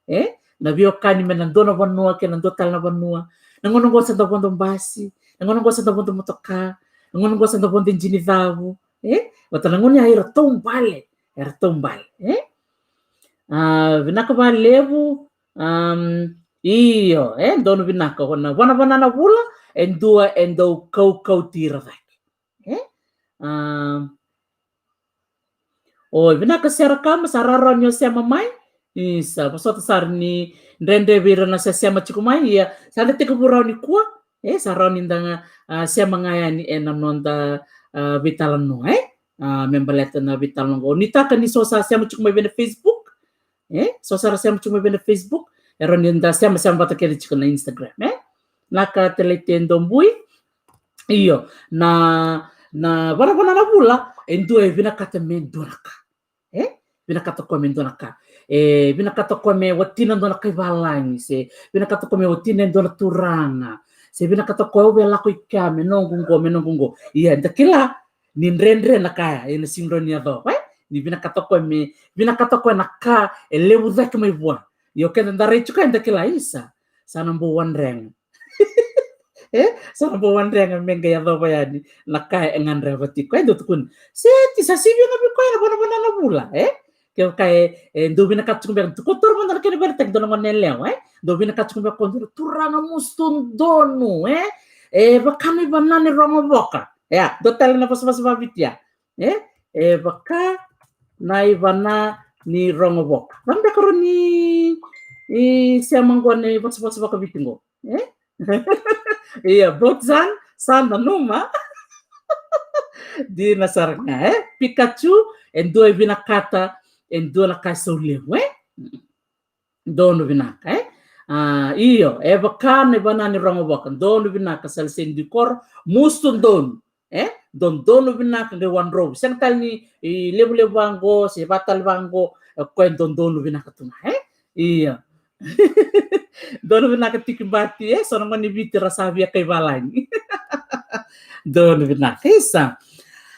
E? Na veiwekani mai na dua na vanua kei na dua tale na vanua. Na gauna qo sa da vodo basi, na gauna qo sa da vodo motoka, na gauna qo sa da vodo jini cavu. E? Vata na gauna ya era taubale, era taubale. E? A, vinaka vakalevu. Am, io, e, donu vinaka. Ko na vanavana na vula, e dua e dau kaukauti ira cake. E? Am, o, vinaka Sera Kama, sa rawarawa ni o sema mai. Isa, vosota sara ni dredre vei ira na sesema tiko mai, ia sa da tekivu rawa nikua. E, sa rawa ni da ga, a, sema ga yani e na noda, a, veitalanoa, e? A, me baleta na veitalanoa qo. Ni taka ni so sa sema tiko mai vei na Facebook, e? So sa ra sema tiko mai vei na Facebook, e rawa ni da semasema vata kece tiko na Instagram, e? Naka Telete Dobui. Io, na, na vanavana na vula, e dua e vinakata me dua na ka. E? Vinakata koya me dua na ka. E vinakata koya me watina dua na kai valagi, se vinakata koya me watina e dua na turaga, se vinakata koya au via lako i kea me noqu qo, me noqu qo. Ia, da kila ni dredre na ka ya, e na sega ni rawa ni yacova, e? Ni vinakata koya me, vinakata koya na ka e levu cake mai vua. Ia o keda da rai tiko ya da kila, isa, sa na bau wadrega. E? Sa na bau wadrega me qai yacova yani na ka e gadreva tiko. E dau tukuni, Seti, sa sivia ga vei koya na vanavana na vula, e? Kevaka e, e dau vinakata tiko beka, tukuna toro mada na kena veiyalayalati, dua na gone yalewa, e? Dau vinakata tiko beka o dua na turaga musu donu, e? E vaka na ivana ni rogovoka. Ia, dua tale na vosavosa vakaViti ya. E? E vaka na ivana ni rogovoka. Vabeka rawa ni, ni sema qo na ivosavosa vakaViti qo. E? Ia, Botsan, sa nanuma. Dina sara ga, e? Pikachu, e dua e vinakata e dua na ka e sau levu, e? Donu vinaka, e? A, io, e vaka na ivana ni rogovoka. Donu vinaka Saliseni Dikoro, musu donu, e? Dodonu vinaka qai wadrovu. Sega tale ni, i, levulevu vaqo se va tale vaqo, e, koya dodonu vinaka tu ga, e? Ia. Donu vinaka Tiki Bati, e? So na gone ni Viti ra sa via kai valagi. Donu vinaka, isa.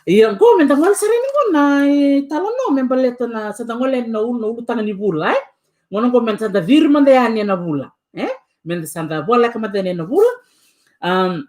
Ia, qo me da gole sara yani qo na, e, talanoa me baleta na, sa da gole yani na ulu, na ulutaga ni vula, e? Gauna qo me da sa da ciri mada yani ena vula, e? Me da sa da voleka mada yani ena vula. Am,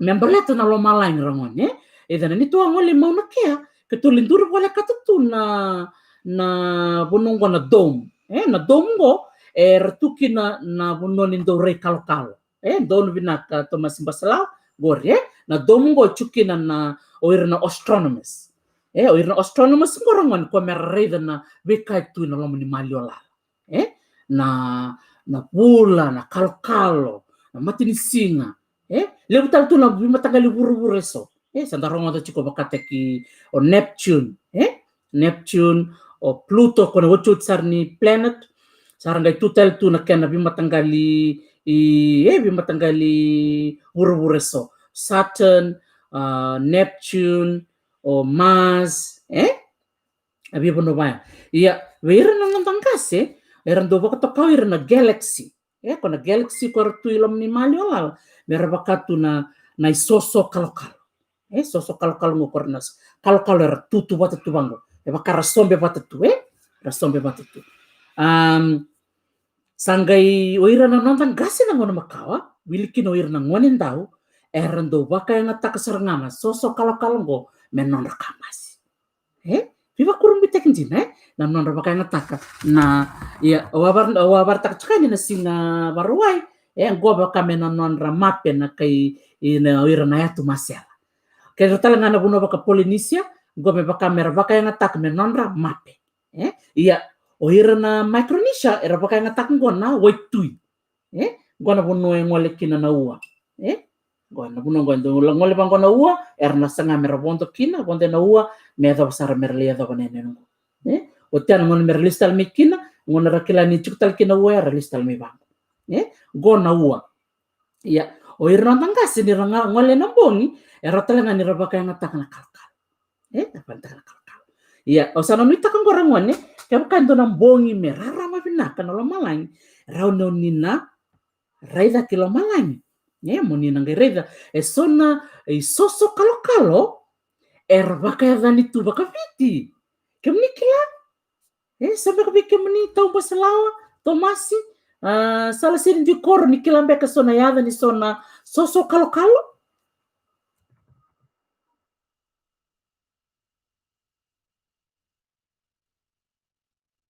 me baleta na lomalagi, ragone, e? Eda na, ni tou a gole mai na kea, keitou lai duri volekata tu na, na vanua qo na dome, e? Na dome qo era tu kina na vanua ni dau rai kalokalo. E, donu vinaka Tomasi Basalau, qori, e? Na dome qo e tu kina na, o ira na astronomers. E, o ira na astronomers qo, ragone, koya me ra raica na veika e tu ena loma ni maliwa lala. E? Na, na vula, na kalokalo, na matanisiga. E? Levu tale tu na veimataqali vuravura eso. E, sa da rogoca tiko vakataki o Neptune, e? Neptune, o Pluto, ko na otioti sara ni planet. Sa ra qai tu tale tu na kena veimataqali, i, e, veimataqali vuravura eso. Saturn, a, Neptune, o Mars, e? A veivanua vaya. Ia, vei ira na noda qase, era dau vakatoka o ira na galaxy. E, ko na galaxy ko era tu i loma ni maliwa lala, me ra vaka tu na, na isoso kalokalo. E, soso kalokalo qo ko ra na s-, kalokalo era tutu vata tu vaqo. E vaka ra sobe vata tu, e? Ra sobe vata tu. Am, sa qai o ira na noda qase na gauna makawa, wili kina o ira na gone dau, era dau vakayagataka sara ga na soso kalokalo oqo me nodra kabasi. E? Veivakurabuitaki dina, e? Na nodra vakayagataka na, ia, au a vara-, au a vakaraitaka tiko yani na siga Vakarauwai, e, oqo vaka me na nodra mape na kai, i na, o ira na yatu masela. Kei ira tale ga na vanua vaka Polinisia, oqo me vaka me ra vakayagataka me nodra mape. E? Ia, o ira na Micronesia, era vakayagataka oqo na waitui. E? Oqo na vanua e gole kina na ua. E? Oqo na vanua oqo e dau gole vaqo na ua, era na saga me ra vodo kina, vodo ena ua, me yacova sara me ra lai yacova na yanuyanu oqo. E? Oti ya na gauna me ra lesu tale mai kina, gauna ra kila ni tiko tale kina ua, era lesu tale mai vaqo. E? Oqo na ua. Ia, o ira na noda qase ni ra ga gole ena bogi, era tale ga ni ra vakayagataka na kalokalo. E, ra vakayagataka na kalokalo. Ia, au sa na nuitaka oqo ragone, kevaka e dua na bogi me rarama vinaka na lomalagi, rawa ni o ni na raica ki lomalagi. E, mo ni na qai raica e so na isoso kalokalo era vakayacani tu vakaviti. Kemuni kila? E, sa beka vei kemuni Tau Baselawa, Tomasi, a, Sala Seri Dui Koro, ni kila beka so na yaca ni so na soso kalokalo?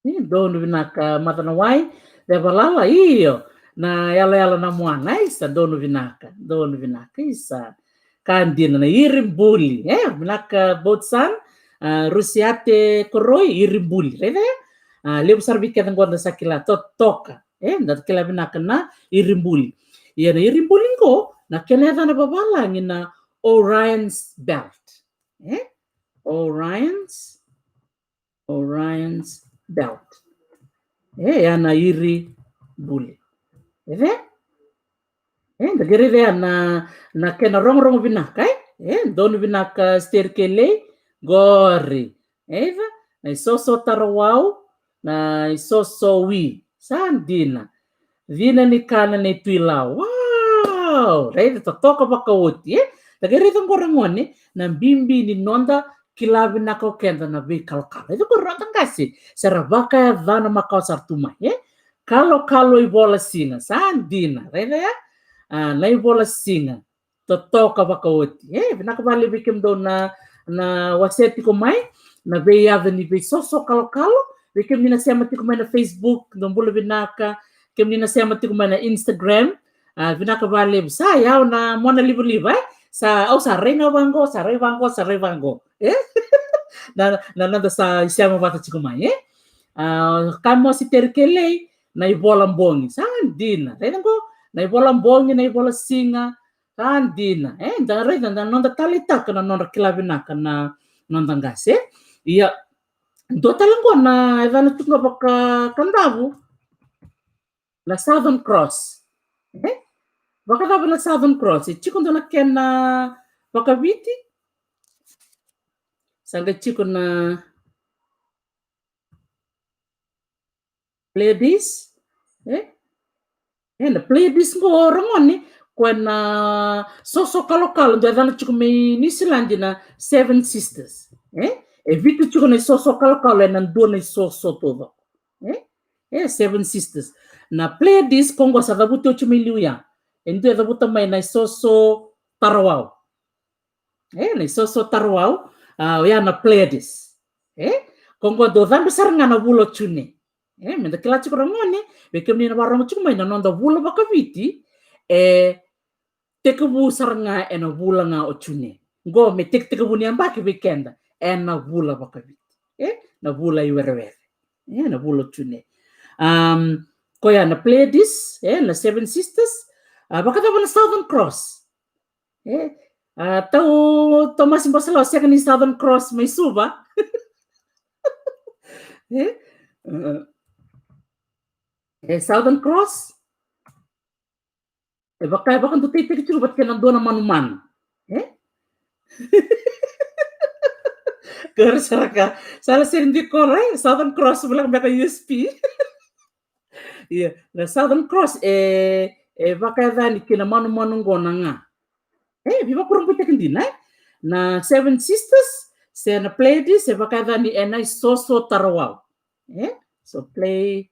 Ni donu vinaka Macanawai, Cevalala, io. Na yalayala na moana, isa, donu vinaka, donu vinaka, isa. Ka dina na iribuli, e, vinaka Botsan, a, Rusiate Koroi, iribuli, raica ya? A, levu sara vei keda oqo da sa kila, totoka, e, da kila vinaka na iribuli. Ia na iribuli oqo, na kena yacana vavalagi na Orion's Belt, e? Orion's, Orion's Belt. E, ya na iribuli. E? E, da qai raica ya na, na kena rogorogo vinaka, e? E, donu vinaka Steri Kelei, qori. E, na isoso tarawau, na isoso wi. Sa dina. Cina ni kana nei Tuilawa. Wow! Raica, totoka vakaoti, e? Da qai raica oqo ragone, na bibi ni noda kila vinaka o keda na veikalokalo. Raica oqo na noda qase, se ra vakayacana makawa sara tu mai, e? Kalokalo ivola siga, sa dina, raica ya? A, na ivola siga. Totoka vakaoti. E, vinaka vakalevu vei kemudou na, na wasea tiko mai na veiyaca ni veisoso kalokalo. Vei kemuni na sema tiko mai na Facebook, dou bula vinaka. Kemuni na sema tiko mai na Instagram, a, vinaka vakalevu. Sa yau na mona livaliva, e? Sa, au sa rai ga vaqo, sa rai vaqo, sa rai vaqo. E? Na, na noda sa isema vata tiko mai, e? A, ka mosi Teri Kelei, na ivola bogi. Sa dina. Raica oqo, na ivola bogi, na ivola siga. Sa dina. E, da raica, da noda taleitaka na nodra kila vinaka na noda qase. Ia, dua tale oqo na yacana tu ga vaka Kadavu. Na Southern Cross. E? Vakacava na Southern Cross? E tiko dua na kena vakaviti? Sa qai tiko na Pleiades, e? E, na Pleiades qo ragone, koya na soso kalokalo, dua yacana tiko mai Niusiladi na Seven Sisters. E? E vitu tiko na isoso kalokalo ena dua na isoso taucoko. E? E, Seven Sisters. Na Pleiades, ko qo sa cavuti oti mai liu ya. E dua e cavuta mai na isoso tarawau. E, na isoso tarawau, a, oya na Pleiades. E, ko qo dau cabe sara ga na vula o June. E, meda kila tiko ragone, vei kemuni na vakarorogo tiko mai na noda vula vakaviti, e, tekivu sara ga ena vula ga o June. Qo me tekitekivu ni yabaki vei keda, ena vula vakaviti. E, na vula i werewere. E, na vula o June. Um, koya na Pleiades, e, na Seven Sisters, a, vakacava na Southern Cross? E, a, Tau Tomasi Baselawa, sega ni Southern Cross mai Suva. E? E, Southern Cross? E vaka, e vakaduteitaki tiko vata kei na dua na manumanu. E? Qori sara ka. Sala Seri Dui Koro, e? Southern Cross, voleka beka U S P. Ia, na Southern Cross, e, e vakayacani kei na manumanu qo na ga. E, veivakurabuitaki dina, e? Na Seven Sisters, se na Pleiades, e vakayacani ena isoso tarawau. E? So Plei-,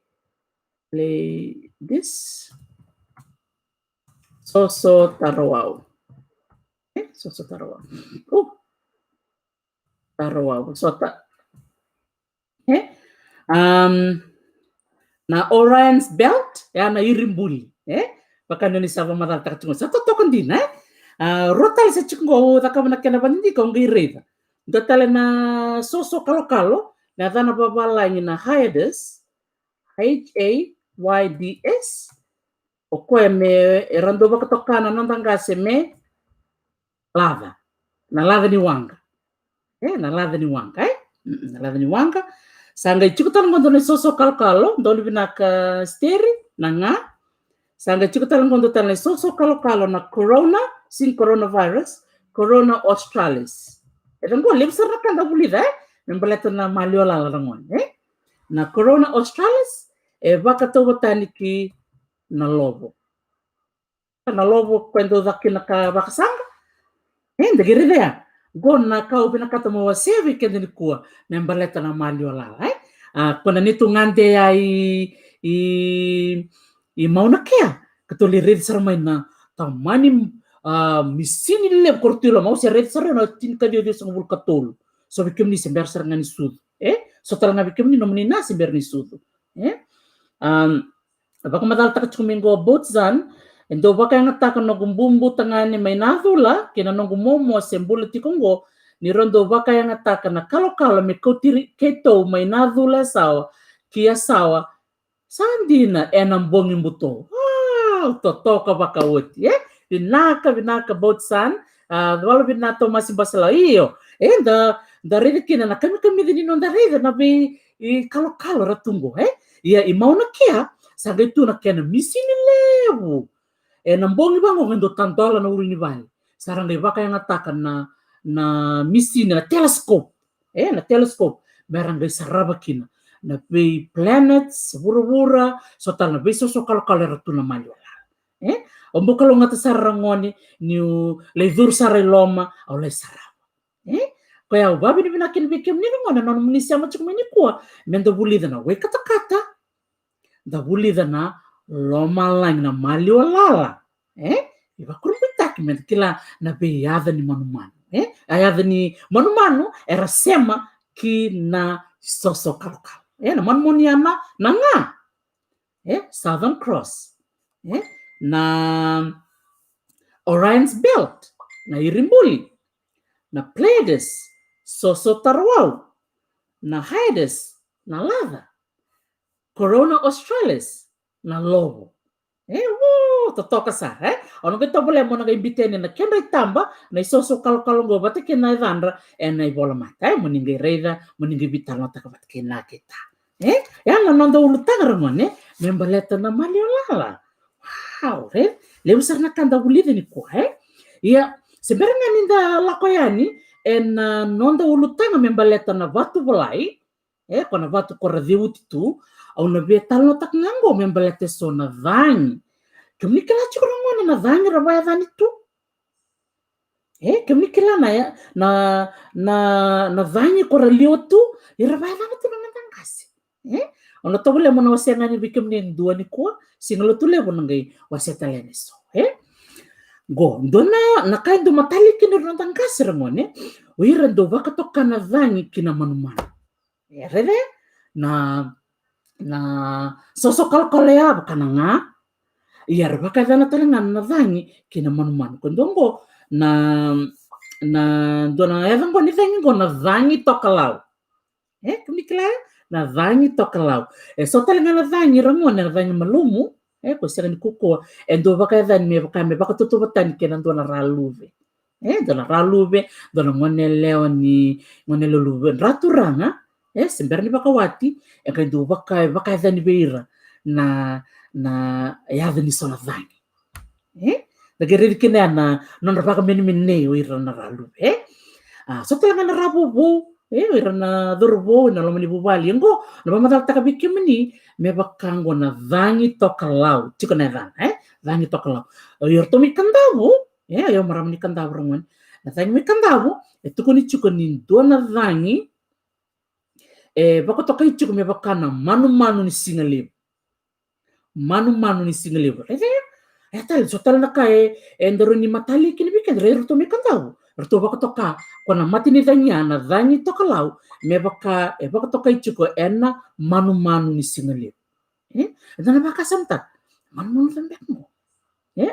Pleiades. Soso tarawau. E, soso tarawau. O. Tarawau, sota. E? Um, na Orion's Belt, e a na iribuli. E? Vaka ni o ni sa vakamacalataka tiko, sa totoka dina, e? A, rua tale sa tiko qo, au cakava na kena vadidike, o qai raica. Dua tale na soso kalokalo, na yacana vavalagi na Hyades, H A Y D S, o koya me, era dau vakatoka na noda qase me laca. Na laca ni waqa. E, na laca ni waqa, e? Mm, na laca ni waqa. Sa qai tiko tale qo dua na soso kalokalo, dau ni vinaka Steri, na ga. Sa qai tiko tale qo dua tale na soso kalokalo na corona, sin coronavirus, corona australis. E da qo, levu sara na ka da vulica, e? Me baleta na maliwa lala ragone, e? Na corona australis, e vakatauvatani ki na lovo. Na lovo ko e dau caka kina ka vakasaqa. E, da qai raica ya. Qo na ka au vinakata mo wasea vei keda nikua, me baleta na maliwa lala, e? A, ko na neitou gade ya i, i, i Mauna Kea. Ka tou lai raici sara mai na tamani, a, misini levu ko ratou i loma, au se raici sara na tinikaciwa ciwasagavulu ka tolu. So vei kemuni se bera sara ga ni sucu. E? So tale ga vei kemuni nomuni na se bera ni sucu. E? Um, vakamacalataka tiko mai qo Botzan, e dau vakayagataka noqu bubu tagane mai Nacula, kei na noqu momo se bula tiko qo, ni rau dau vakayagataka na kalokalo me kauti keitou mai Nacula Yasawa, ki Yasawa, sa dina ena bogi buto. Wow, totoka vakaoti, e? Vinaka, vinaka, Botzan. A, vala vinaka Tomasi Basalau. Io, e, da, da raica kina na kamikamica ni noda raica na vei, i kalokalo ra tu qo, e? Ia, i Mauna Kea, sa qai tu na kena misini levu. Ena bogi vaqo qai dau tadola na ulunivale. Sa ra qai vakayagataka na, na misini, na telescope. E, na telescope. Me ra qai sarava kina na vei planets, vuravura, so tale na vei soso kalokalo era tu na maliwa lala. E? Au bau kalougata sara ragone, niu lai curu sara i loma, au lai sarava. E? Koya au vakavinavinaka kina vei kemuni ragone, na nomuni sema tiko mai nikua, me da vulica na wai katakata, da vulica na lomalagi, na maliwa lala. E? E vakurabuitaki me da kila na veiyaca ni manumanu. E? A yaca ni manumanu era sema ki na soso kalokalo. E? Na manumanu ya na, na ga. E? Southern Cross. E? Na Orion's Belt, na iribuli. Na Pleiades, soso tarawau. Na Hyades, na laca. Corona australis, na lovo. E, wo, totoka sara, e? O na qai tovolea mo na qai biuta yani na kedra itaba na isoso kalokalo qo vata kei na yacadra ena ivolamata, e? Mo ni qai raica, mo ni qai veitalanoataka vata kei na keta. E? Ya na noda ulutaga ragone, me baleta na maliwa lala. Wow, e? Levu sara na ka da vulica nikua, e? Ia, se bera ga ni da lako yani ena noda ulutaga me baleta na vatu volai, e, ko na vatu ko ra ceuti tu, au na veitalanoataka ga qo me baleta eso na cagi. Kemuni kila tiko ragone na cagi ra vakayacani tu? E, kemuni kila na, na, na, na cagi ko ra liwa tu, ia ra vakayacana tu na noda qase. E? Au na tovolea mo na wasea ga yani vei kemuni e dua nikua, Siga Lotulevu na qai wasea tale yani eso. E? Qo, dua na, na ka e dau matali kina na noda qase ragone, o ira dau vakatoka na cagi ki na manumanu. E raica na, na soso kalokalo ya vaka na ga. Ia ra vakayacana tale ga na cagi ki na manumanu. Ko dua qo na, na dua na yaca qo ni cagi qo na cagi tokalau. E, kemuni kila na cagi tokalau. E so tale ga na cagi ragone, na cagi malumu. E, ko sega ni kukua. E dau vakayacani me vaka me vakatautauvatani kei na dua na raluve. E, dua na raluve, dua na gone yalewa ni, gone yalewa luve, dra turaga, e, se bera ni vakawati, e qai dau vaka, vakayacani vei ira na, na yaca ni so na cagi. E, da qai raici kina ya na nodra vakamenemenei o ira na raluve, e. A, so tale ga na ravouvou, e, o ira na cauravou ena loma ni vuvale. Ia qo, na vakamacalataka vei kemuni, me vaka qo na cagi tokalau, tiko na yacana, e, cagi tokalau. O iratou mai Kadavu, e, o marama ni Kadavu ragone. Na cagi mai Kadavu, e tukuni tiko ni dua na cagi, e, vakatokai tiko me vaka na manumanu ni sigalevu. Manumanu ni sigalevu. Raica ya, E tale, so tale na ka e, e daru ni matali kina vei keda, e ratou mai Kadavu. Ratou vakatoka, ko na mate ni cagi ya, na cagi tokalau, me vaka, e vakatokai tiko ena manumanu ni siga levu. E? Eda na vakasamataka. Manumanu cava beka qo? E?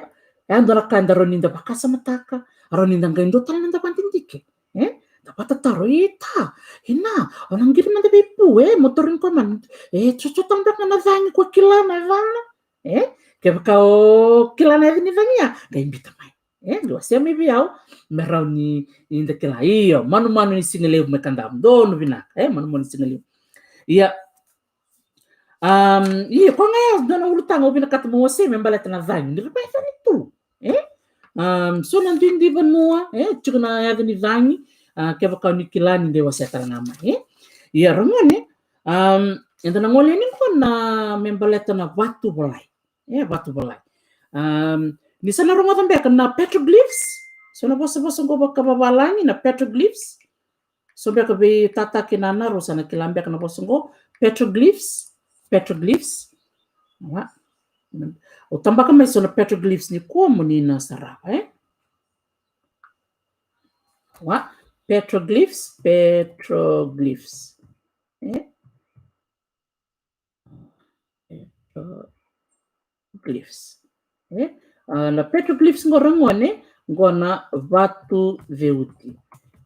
E dua na ka eda rawa ni da vakasamataka, rawa ni da qai dua tale na da vakadidike. E? Da vatataro, ita. Ina, o na qiri mada vei Pu, e, mo tauri koya mai. E, so, so tale beka na cagi ko kila na yacana. E? Kevaka o kila na yaca ni cagi ya, qai biuta mai. E, qai wasea mai vei au, me rawa ni, ni da kila. Io, manumanu ni siga levu mai Kadavu. Donu vinaka, e, manumanu ni siga levu. Ia, um, io, ko ga ya dua na ulutaga au vinakata meu wasea me baleta na cagi. Ni ra mai cagi tu. E? Um, so na duidui vanua, e, tiko na yaca ni cagi, a, kevaka o ni kila ni qai wasea tale ga mai, e? Ia, ragone, um, eda na gole yani qo na me baleta na vatu volai. E, vatu volai. Um, ni sa na rogoca beka na petroglyphs, so na vosavosa qo vakavavalagi na petroglyphs. So beka vei tata kei nana rau sa na kila beka na vosa qo, petroglyphs, petroglyphs. Wa. Au tabaka mai so na petroglyphs nikua mo ni na sarava, e? Wa, petroglyphs, petroglyphs. E? Petroglyphs. E? A, na petroglyphs qo, ragone, qo na vatu ceuti.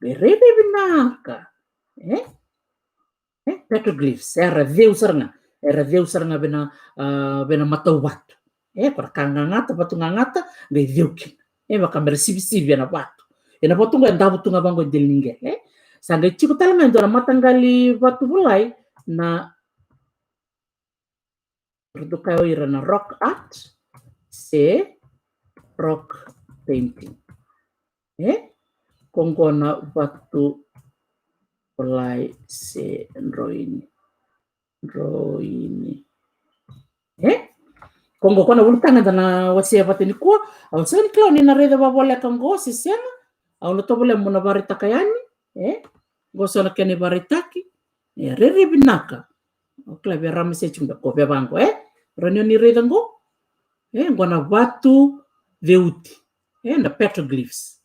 Qai rairai vinaka. E? E? Petroglyphs. Era ceu sara ga. Era ceu sara ga vei na, a, vei na matau vatu. E, ko na ka gagata, vatu gagata, qai ceu kina. E, vaka me ra sivisivi ena vatu. Ena vatu qo e davo tu ga vaqo e dela ni qele. E? Sa qai tiko tale ga e dua na mataqali vatu volai na, ra dau kaya o ira na rock art se rock painting. E? Ko qo na vatu volai se droini. Droini. E? Ko qo ko na ulutaga eda na wasea vata nikua. Au sega ni kila o ni na raica vavoleka qo se sega. Au na tovolea mo na varaitaka yani. E? Qo so na kena ivaraitaki. E, rairai vinaka. O kila vei Ramase tiko beka ko vei vaqo, e? Rawa ni o ni raica qo. E, qo na vatu ceuti. E, na petroglyphs.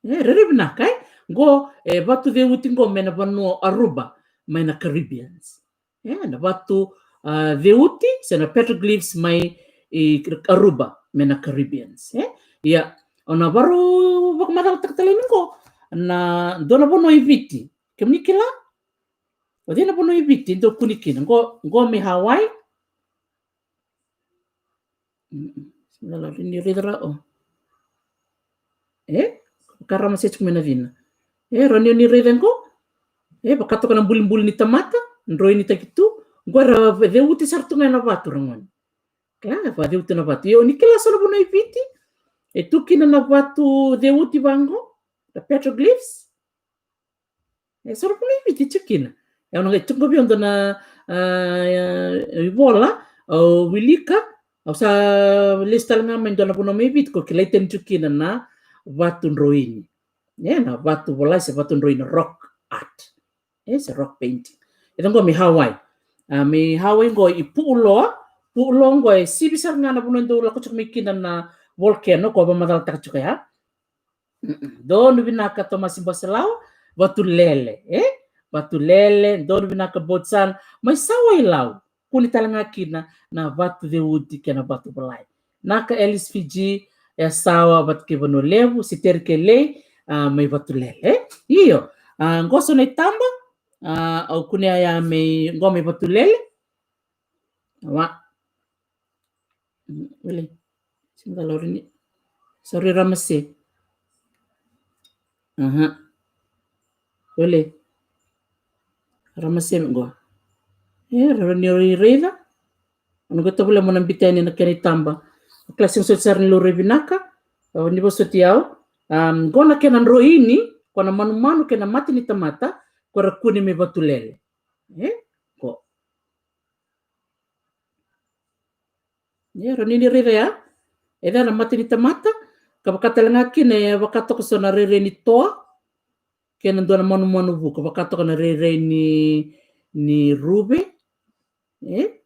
E, rairai vinaka, e? Qo, e, vatu ceuti qo mai na vanua o Aruba, mai na Caribbeans. E, na vatu, a, ceuti, se na petroglyphs mai i Aruba, mai na Caribbeans. E? Ia, o na varau vakamacalataka tale yani qo, na dua na vanua i Viti. Kemuni kila? O cei na vanua i Viti dau kune kina? Qo, qo mai Hawaii. Mm, mm. Sega ni raica rawa, o. E? Ka Ramase tiko mai na cina. E, rawa ni o ni raica qo. E, vaka toka na bulibuli ni tamata, droinitaki tu. Qo era ceuti sara tu ga ena vatu, ragone. Kila, vakaceuti na vatu. Io, ni kila so na vanua i Viti e tu kina na vatu ceuti vaqo, na petroglyphs. E, so na vanua i Viti tiko kina. E, au na qai tiko vei au dua na, a, ivola au wilika, au sa lesu tale ga mai dua na vanua mai Viti ko kilai tani tiko kina na vatu droini. E, na vatu volai se vatu droini, rock art. E, se rock painting. E, qo mai Hawaii. A, mai Hawaii qo i Pu'uloa. Pu'uloa qo e sivi sara ga na vanua e dau lako tiko mai kina na volcano ko vakamacalataka tiko ya. Mm-mm. Donu vinaka Tomasi Boselawa, Vatulele, e? Vatulele, donu vinaka Botsan, mai Sawailau, kune tale ga kina na vatu ceuti kei na vatu volai. Naka Alice Fiji, e Sawa vata kei Vanua Levu, Siteri Kelei, a, mai Vatulele, e? Io, a, qo so na itaba, a, au kunea ya mai, qo mai Vatulele, Wa. Mm, wele. Sega ni laurai ni. Sorry, Ramase. Aha. Wele. Ramase me qo. E, rawa ni o raica. Au na qai tovolea mo na biuta yani na kena itaba. Kila sega soti sara ni laurai vinaka. Au ni vosoti au. Um, qo na kena droini, qo na manumanu kei na mata ni tamata, qo ra kune mai Vatulele. E? Qo. E, rawa ni ni raica ya. E ca na mata ni tamata. Ka vaka tale ga kina e vaka toka so na rairai ni toa. Kei na dua na manumanu vuka. Vaka toka na rairai ni, ni ruve. E?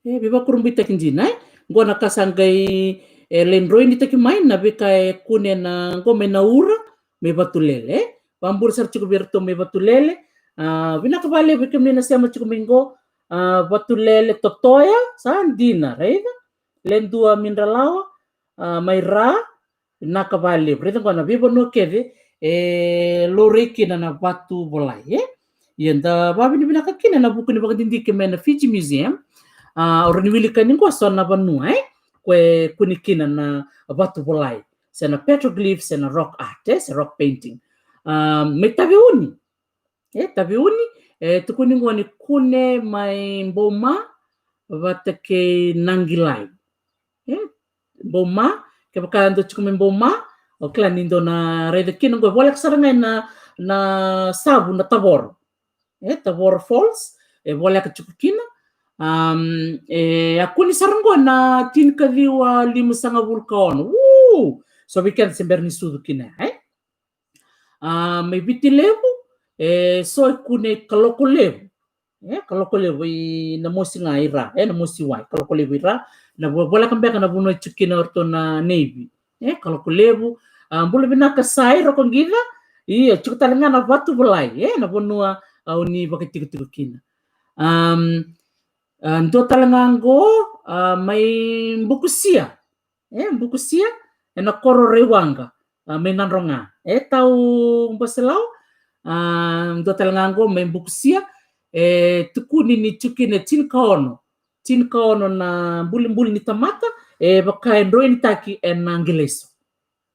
E veivakurabuitaki dina, e? Qo na ka sa qai, e, lai droinitaki mai na veika e kune na qo mai Naura, mai Vatulele, e? Vabula sara tiko vei iratou mai Vatulele. A, vinaka vakalevu vei kemuni na sema tiko mai qo. A, Vatulele, Totoya, sa dina, raica. Ledua, Midralawa, a, mai Ra, vinaka vakalevu. Raica qo na veivanua kece e laurai kina na vatu volai, e? Ia da vakavinavinaka kina ena vuku ni vakadidike mai na Fiji Museum. A, o rawa ni wilika ni qo so na vanua, e? Ko e kune kina na vatu volai, se na petroglyph, se na rock art, e? Se rock painting. A, mai Taveuni. E, Taveuni, e tukuni qo ni kune mai Bouma vata kei Naqilai. E, Bouma, kevaka dou tiko mai Bouma, o kila ni dou na raica kina qo, e voleka sara ga ena, na Savu na Tavoro. E, Tavoro Falls, e voleka tiko kina. Am, e a kune sara qo na tinikaciwa limasagavulu ka ono. Uu! So vei keda se bera ni sucu kina, e? A, mai Viti Levu, e so e kune Kaloko Levu. E, Kaloko Levu i Namosi ga i Ra, e, Namosi Wai, Kaloko Levu i Ra. Na vo-, voleka beka na vanua e tiko kina o ratou na Navy. E, Kaloko Levu, a, bula vinaka Sai Rokoqica, ia, tiko tale ga na vatu volai, e, na vanua au ni vakatikotiko kina. Am, a, dua tale ga qo, a, mai Bukusia. E, Bukusia, ena koro Raiwaqa, a, mai Nadroga. E, tau Baselao, a, dua tale ga qo mai Bukusia, e tukuni ni tiko kina e tinikaono. Tinikaono na bulibuli ni tamata, e vaka e droinitaki ena qilaiso.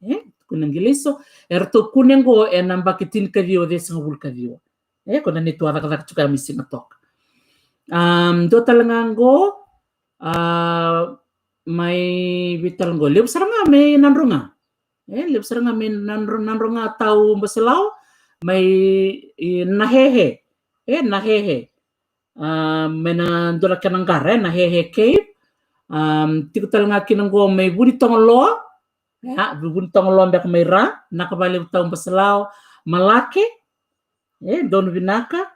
E, tukuni na qilaiso, e ratou kune qo ena yabaki tinikaciwa ciwasagavulu kaciwa. E, ko na neitou a cakacaka tiko ya mai Sigatoka. Am, dua tale ga qo, a, mai vei tale qo, levu sara ga mai Nadroga. E, levu sara ga mai Nadro-, Nadroga tau Baselao, mai, e, Nahehe. E, Nahehe. A, mai na dua na kena qara, e, Nahehe Cave. Am, tiko tale ga kina qo mai Vunitogoloa. Ia, Vunitogoloa beka mai Ra, vinaka vakalevu tau Baselao, Malake, e, donu vinaka,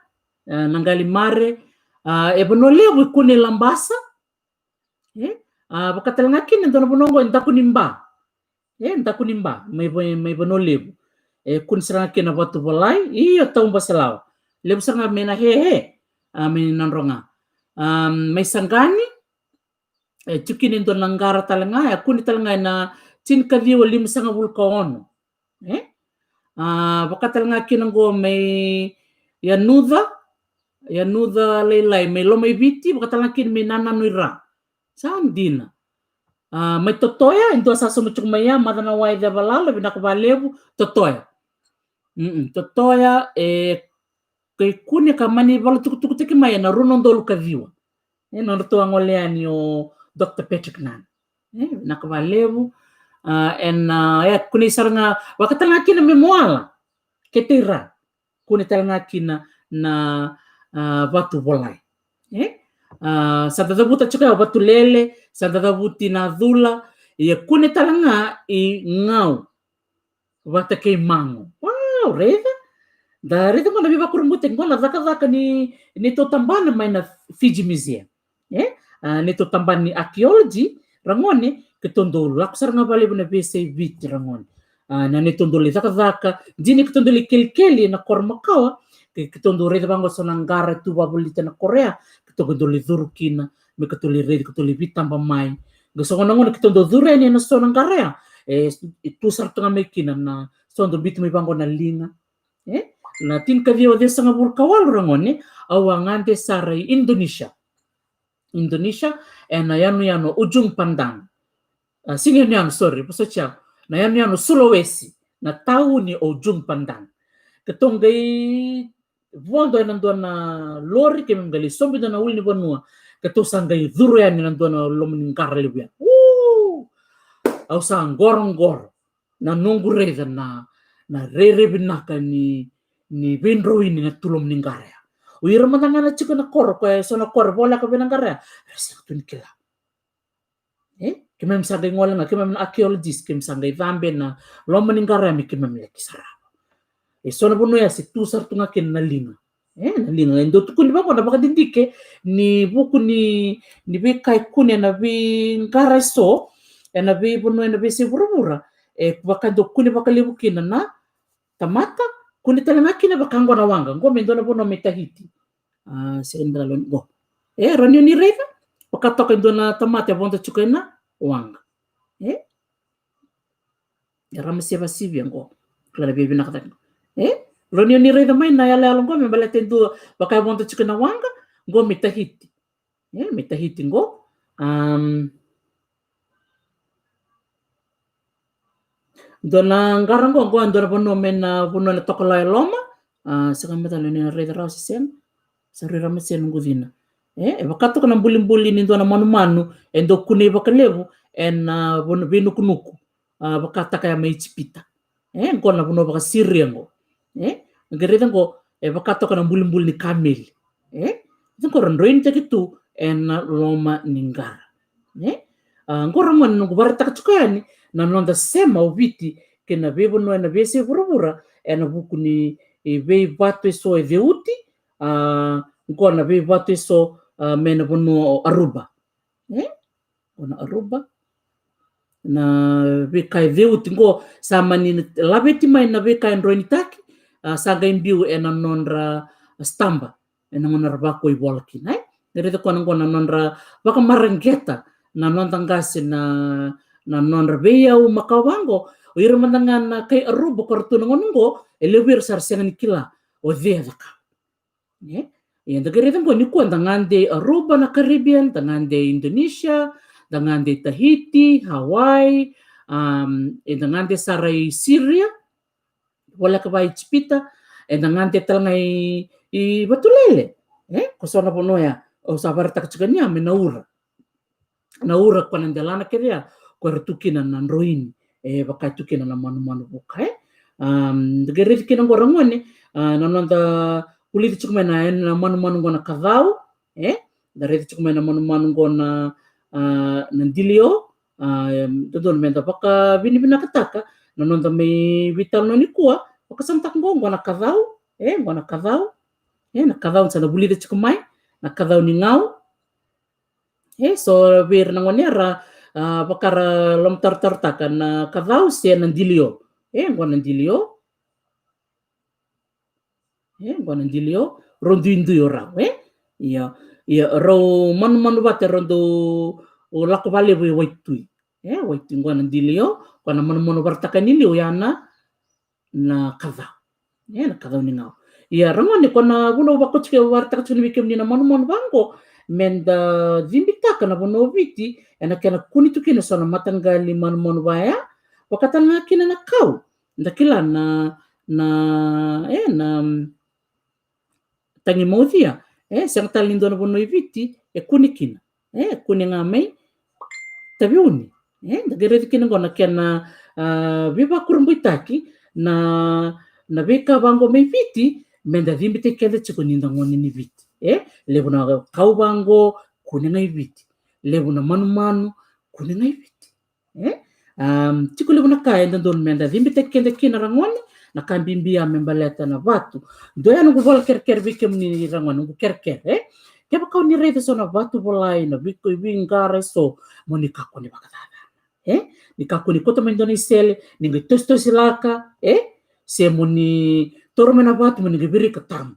e, Naqalimare, a, e Vanua Levu e kune Labasa, e, a, vaka tale ga kina e dua na vanua qo e Dakuniba, e, Dakuniba, mai Va-, mai Vanua Levu. E kune sara ga kina vatu volai, io tau Baselao. Levu sara ga mai Nahehe, a, mai Nadroga. A, mai Saqani, e tiko kina e dua na qara tale ga, e kune tale ga ena tinikaciwa limasagavulu ka ono. E? A, vaka tale ga kina qo mai Yanuca, Yanuca lailai, mai Lomaiviti, vaka tale ga kina mai Nananu i Ra. Sa dina. A, mai Totoya, e dua sa sauma tiko mai ya, Macanawai Cevalala, vinaka vakalevu, Totoya. Mm-mm, Totoya, e, qai kune ka mani valatutututaki mai ena rua na udolu ka ciwa. E, nodratou a gole yani o Doctor Patrick Nana. E, vinaka vakalevu. A, ena, e, kune sara ga, vaka tale ga kina mai Moala. Kete i Ra. Kune tale ga kina na, a, vatu volai. E? A, sa da cavuta tiko ya Vatulele, sa da cavuti Nacula, ia kune tale ga i Gau. Vata kei Mago. Wow, raica. Da raica qo na veivakurabuitaki qo na cakacaka ni, neitou tabana mai na Fiji Museum. E? A, neitou tabana ni archaeology, ragone, keitou dau lako sara ga vakalevu na veiyasai Viti, ragone. A, na neitou dau lai cakacaka, dina keitou dau lai kelikeli na koro makawa, ke, keitou dau raica vaqo so na qara tu vakavolita na koro ya, keitou dau lai curu kina, me keitou lai raica, keitou lai veitaba mai. Qai so na gauna keitou dau curu yani ena so na qara ya, e, e tu sara tu ga mai kina na so dau biuti mai vaqo na liga. E? Na tinikaciwa ciwasagavulu ka walu, ragone, au a gade sara i Indonesia. Indonesia, ena yanuyanu o Ujung Pandang. A, sega ni yanuyanu, sorry, vosoti au. Na yanuyanu Sulawesi, na tauni o Ujung Pandang. Keitou qai vodo ena dua na lori, keimami qai lai sobu e dua na ulunivanua. Keitou sa qai curu yani ena dua na loma ni qara levu ya. Uu! Au sa qoroqoro na noqu raica na, na rairai vinaka ni, ni veidroini na tu loma ni qara ya. O ira mada ga na tiko na koro, ko e so na koro voleka vei na qara ya, era sega tu ni kila. E, keimami sa qai gole ga, keimami na archaeologist, keimami sa qai cabe na loma ni qara ya me keimami laki sarava. E so na vanua ya se tu sara tu ga kina na liga. E, na liga e dau tukuni vaqo na vakadidike ni vuku ni, ni veika e kune ena veiqara eso, ena veivanua, ena veiyasai vuravura. E vaka e dau kune vakalevu kina na tamata, kune tale ga kina vaka qo na waqa, qo me dua na vanua me Tahiti. A, sega ni dau lako qo. E, rawa ni o ni raica, vaka toka e dua na tamata e vodo tiko ena waqa. E? E ramase vakasivia qo. Kila na veivinaka cake. E? Rawa ni o ni raica mai na yaloyalo qo me baleta e dua vaka e vodo tiko ena waqa, qo me Tahiti. E, me Tahiti qo. Am, dua na qara qo, qo e dua na vanua me na vanua na tokalau e loma. A, sega me tale ni na raica rawa se sega. Sa rui ramase noqu cina. E, e vaka toka na bulibuli ni dua na manumanu e dau kunei vakalevu ena, a, veinukunuku. A, vakataka ya mai Ijipita. E, qo na vanua vakaSiria qo. E, qai raica qo, e vaka toka na bulibuli ni kameli. E, qo ra droinitaki tu ena loma ni qara. E, a, qo ra gone noqu vakaraitaka tiko yani na noda sema o Viti kei na veivanua ena veiyasai vuravura, ena vuku ni, e, veivatu eso e ceuti, a, qo na veivatu eso, a, mai na vanua o Aruba. E? Qo na Aruba. Na veika e ceuti qo, sa mani laveti mai na veika e droinitaki, a, sa qai biu ena nodra sitaba, ena gauna ra vakau ivola kina, e? Ni raica koya na qo na nodra vakamareqeta na noda qase na, na nodra veiyau makawa qo, o ira mada ga na kai Aruba ko ra tu na gauna qo, e levu ira sa ra sega ni kila o cei e cakava. E? Ia da qai raica qo nikua da gade Aruba na Caribbean, da gade Indonesia, da gade Tahiti, Hawaii, am, e da gade sara i Siria, voleka vaka Ijipita, e da gade tale ga i, i Vatulele. E? Ko so na vanua ya, au sa vakaraitaka tiko ni ya me Naura. Naura ko na delana kece ya, ko era tu kina na droini, e vaka e tu kina na manumanu vuka, e. Am, da qai raici kina qo ra gone, a, na noda vulici tiko mai na, na manumanu qo na kacau, e. Da raici tiko mai na manumanu qo na, a, na dilio, a, em, dodonu me da vakavinavinakataka na noda mai veitalanoa nikua, vakasamataka qo, qo na kacau, e, qo na kacau, e, na kacau sa da vulica tiko mai, na kacau ni gau, E, so vei ira na gone era, a, vaka ra lomatarotarotaka na kacau se na dilio. E, qo na dilio. E, qo na dilio. Rau duidui o rau, e? Ia, ia, rau manumanu vata, rau dau lako valevu e waitui. E, waitui, qo na dilio, qo na manumanu vakaraitaka ni liu ya na na kacau. E, na kacau ni gau. Ia, ra gone, ko na vuna au vakauta tiko, vakaraitaka tiko vei kemuni na manumanu vaqo, me da cibitaka na vanua o Viti, ena kena kune tu kina so na mataqali manumanu vaya, vaka tale ga kina na kau. Da kila na, na, e, na, tagi maucia, e, sega tale ni dua na vanua i Viti e kune kina. E, kune ga mai Taveuni. E, da qai raici kina qo na kena, a, veivakurabuitaki na, na veika vaqo mai Viti, me da cibitaki keda tiko ni da gone ni Viti. E, levu na kau vaqo, kune ga i Viti. Levu na manumanu, kune ga i Viti. E? Am, tiko levu na ka e dodonu me da cibitaki keda kina, ra gone, na ka bibi ya me baleta na vatu. Dua ya noqu vola kerekere vei kemuni, ra gone, noqu kerekere, e? Kevaka o ni raica so na vatu volai, na vei, veiqara eso, mo ni kakua ni vakacacana. E? Ni kakua ni kauta mai dua na isele, ni qai tositosilaka, e? Se mo ni taura mai na vatu, mo ni qai virika tabu.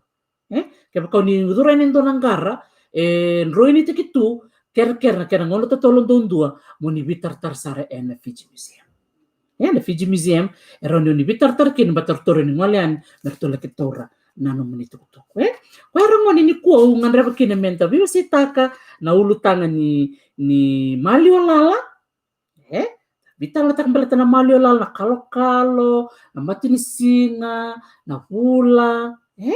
E? Kevaka o ni curu ena dua na qara e droinitaki tu, kerekere na kena gauna totolo duadua, mo ni veitaratara sara ena Fiji Museum. E, na Fiji Museum, e rawa ni o ni veitaratara kina, baleta ratou rawa ni gole yani me ratou laki taura na nomuni tukutuku, e? Koya, ra gone, nikua au gadreva kina me da veiwaseitaka na ulutaga ni, ni maliwa lala, e? Veitalanoataka baleta na maliwa lala, na kalokalo, na matanisiga, na vula, e?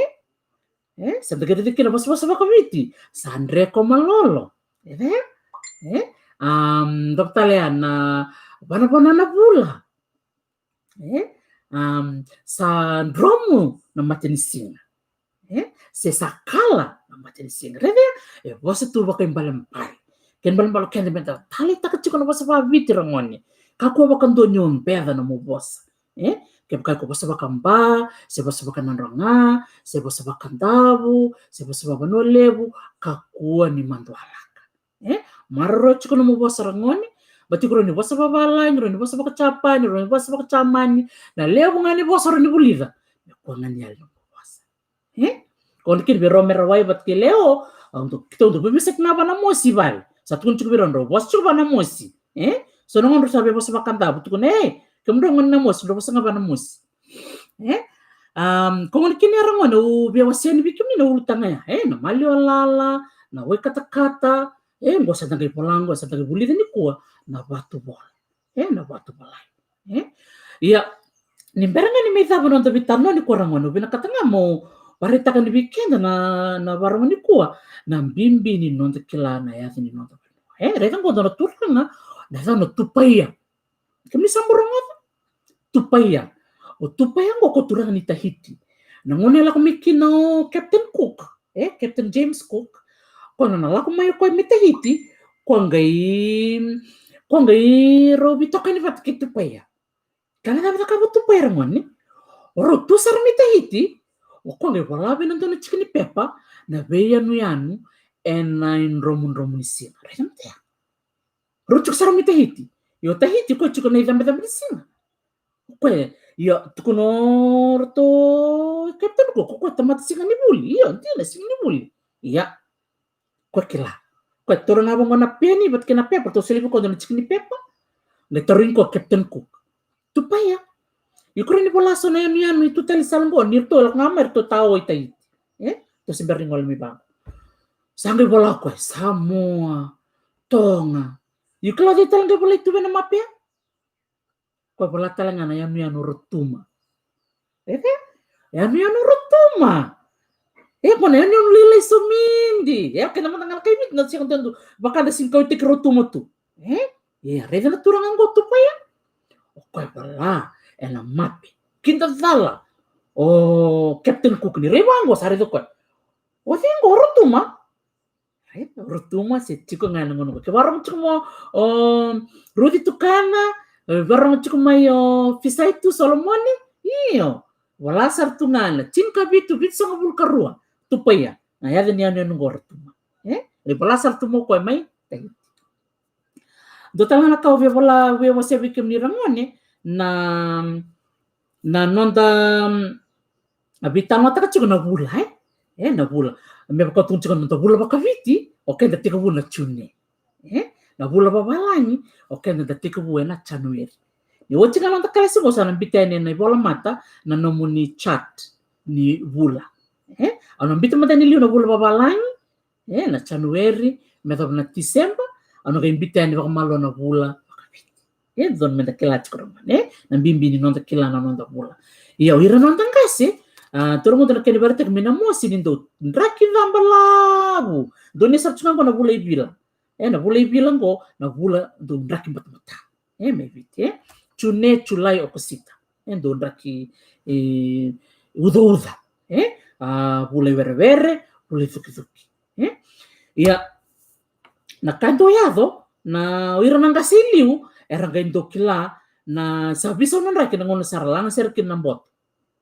E? Sa da qai raica kina vosavosa vakaViti, sa dreko malolo. E? E? Am, dua tale ya na vanavana na vula. E? Am, sa dromu na matanisiga. E? Se sa kala na matanisiga. Raica, e vosa tu vakaibalebale. Kena ibalebale o keda me da taleitaka tiko na vosa vakaViti, ra gone. Kakua vakadua ni o beca na nomu vosa. E? Kevaka ko vosa vaka Ba, se vosa vaka Nadroga, se vosa vaka Davu, se vosa vaka Vanua Levu, kakua ni madualaka. E? Maroroya tiko nomu vosa ragone, baleta ko rau ni vosa vavalagi, rau ni vosa vaka Japani, rau ni vosa vaka Jamani, na levu ga ni vosa rau ni vulica. Me kua ga ni yali nomu vosa. E? Ko na kina vei rau me rawai vata kei Leo, au dau, keitou dau veiveisaki ga vanamosi vale. Sa tukuni tiko vei rau, drau vosa tiko vanamosi. E? So na gauna drau sa veivosa vaka Davu, tukuna, e, kemudrau gone na mosi, drau vosa ga vanamosi. E? Am, ko gona kina ya ragone, au via wasea yani vei kemuni na ulutaga ya. E, na maliwa lala, na wai katakata, e, qo sa da qai vola qo, sa da qai vulica nikua, na vatu vola. E, na vatu volai. E? Ia, ni bera ga ni mai cava na noda veitalanoa nikua ragone, au vinakata ga meu vakaraitaka yani vei keda na, na vakarorogo nikua, na bibi ni noda kila na yaca ni noda vanua. E, raica qo dua na turaga, na yacana o Tupaia. Kemuni sa bau rogoca? Tupaia. O Tupaia qo ko turaga ni Tahiti. Na gauna e lako mai kina o Captain Cook, e, Captain James Cook, ko na, na lako mai o koya mai Tahiti, ko qai, ko qai rau veitokani vata kei Tupaia. Ka na cava cakava o Tupaia ragone? O rau tu sara mai Tahiti, o koya qai vola vei na dua na tiki ni pepa na veiyanuyanu ena idromudromu ni siga. Raica mada ya. Rau tiko sara mai Tahiti. Io, Tahiti, koya tiko na icabecabe ni siga. Koya, ia, tukuna o ratou, Captain Cook, ko koya tamata siga ni vuli. Io, dina siga ni vuli. Ia. Koya kila. Koya taura ga vaqo na peni vata kei na pepa, ratou solia vei koya dua na tiki ni pepa. Qai tarogi koya o Captain Cook. Tupaia. Iko rawa ni vola so na yanuyanu e tu tale sala qo, ni ratou lako ga mai, ratou tao i Tahiti. E? Ratou se bera ni gole mai vaqo. Sa qai vola o koya, Samoa, Toga. Io, kila o cei tale qai volai tu vei na mape ya? Koya vola tale ga na yanuyanu o Rotuma. E? Yanuyanu o Rotuma. E, ko na yanuyanu lailai somidi. E, keda mada ga na kai Viti, na sega ni dua, vaka da sega ni kauaitaki Rotuma tu. E? Ia, raica na turaga qo o Tupaia. O koya vola ena mape. Kidacala o Captain Cook ni rai vaqo, sa raica o koya. O cei qo o Rotuma? Raica, o Rotuma se tiko ga ena gauna qo. Ke vakarorogo tiko mai o Ruci Tukana, e, vakarorogo tiko mai o Fisaitu Solomone. Io, vola sara tu ga na tinikavitu vitusagavulu ka rua. Tupaia, na yaca ni yanuyanu qo o Rotuma. E? E vola sara tu mai o koya mai Tahiti. Dua tale ga na ka au via vola, via wasea vei kemuni ragone, na, na noda, a, veitalanoataka tiko na vula, e? E, na vula. Me vaka tukuna tiko na noda vula vakaviti, o keda tekivu na June. E? Na vula vavalagi, o keda da tekivu ena January. Ni oti ga na noda kalasi qo sa na biuta yani ena ivolamata na nomuni chart ni vula. E? Au na biuta mada yani liu na vula vavalagi, e, na January, me yacova na December, au na qai biuta yani vakamalua na vula vakaviti. E, dodonu meda kila tiko ragone, e, na bibi ni noda kila na noda vula. Ia, o ira na noda qase, a, taura mada na kena ivakaraitaki mai na mosi ni dau draki ca balavu. Donu sara tiko ga qo na vula i Vila. E, na vula i Vila qo, na vula dau draki batabata. E, mai Viti, e. June, Julai, Okosita. E, dau draki, e, ucauca. E, a, vula i werewere, vula i cukicuki. E? Ia, na ka dau yaco, na o ira na qase i liu, era qai dau kila, na sa veisau na draki na gauna sa ra laga sere kina na boto.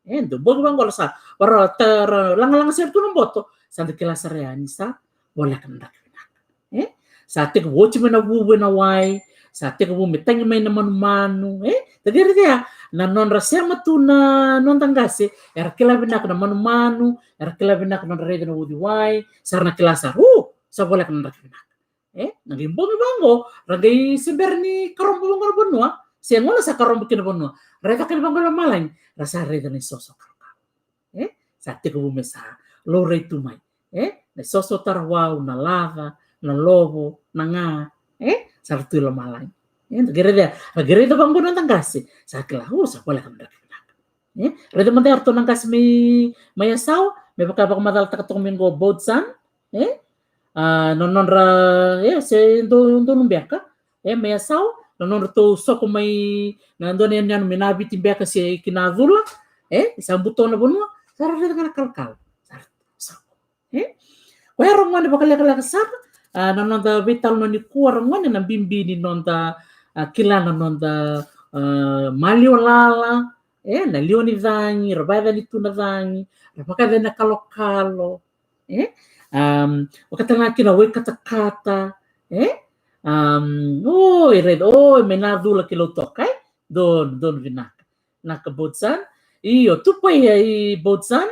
E, dau bogi vaqo ra sa, ra, ra lagalaga sere tu na boto, sa da kila sara yani sa voleka na draki vinaka. E? Sa tekivu oti mai na vuvu ena wai, sa tekivu me tagi mai na manumanu, e? Da qai raica ya, na nodra sema tu na noda qase, era kila vinaka na manumanu, era kila vinaka na nodra raica na uciwai, sa ra na kila sara, u, sa voleka na draki vinaka. E? Na qai bogi vaqo, ra qai se bera ni karobo vaqo na vanua, se gauna sa karobo kina vanua, ra caka ni vaqo na lomalagi, ra sa raica na isoso kalokalo. E? Sa tekivu me sa laurai tu mai. E? Na isoso tarawau, na laca, na lovo, na ga. E? Sa ra tu i lomalagi. E? Da qai raica, ra qai raica vaqo na noda qase. Sa kila, u, sa voleka na draki vinaka. E? Raica mada ya ratou na qase mai, mai Yasawa, me vaka vakamacalataka toka mai qo o Boatson. E? A, na nodra, e, se donu, donu beka. E, mai Yasawa, na nodratou soko mai, na dua na yanuyanu mai Naviti beka se ki Nacula. E, sa buto na vanua, sa ra raica ga na kalokalo. Sa ra soko. E? Koya ragone vakalekaleka sara, a, na noda veitalanoa nikua ragone, na bibi ni noda, a, kila na noda, a, maliwa lala, E, na liwa ni cagi, ra vakayacani tu na cagi, ra vakayacani na kalokalo. E, um, vakatala ga kina waikatakata. E, um, o, e raica, o, me na cula ki Lautoka, e? Donu, donu vinaka. Naka Bojan. Io, Tupaia i Bojan,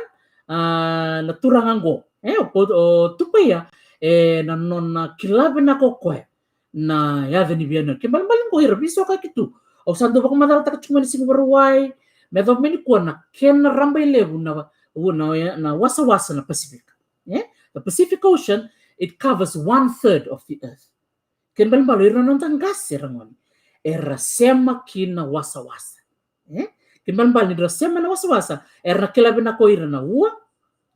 a, na turaga qo. E, o, o Tupaia, e, na nona kila vinaka o koya na yaca ni veiyanuyanu. Ke balebale qo ira veisokaki tu. Au sa dau vakamacalataka tiko mai na siga Vakarauwai me yacova mai nikua na kena rabailevu na, na, na wasawasa na Pasifika. E? The Pacific Ocean, it covers one third of the earth. Kena balebale ira na noda qase ragone era sema ki na wasawasa. E? Kena balebale ni ra sema na wasawasa era na kila vinaka o ira na ua.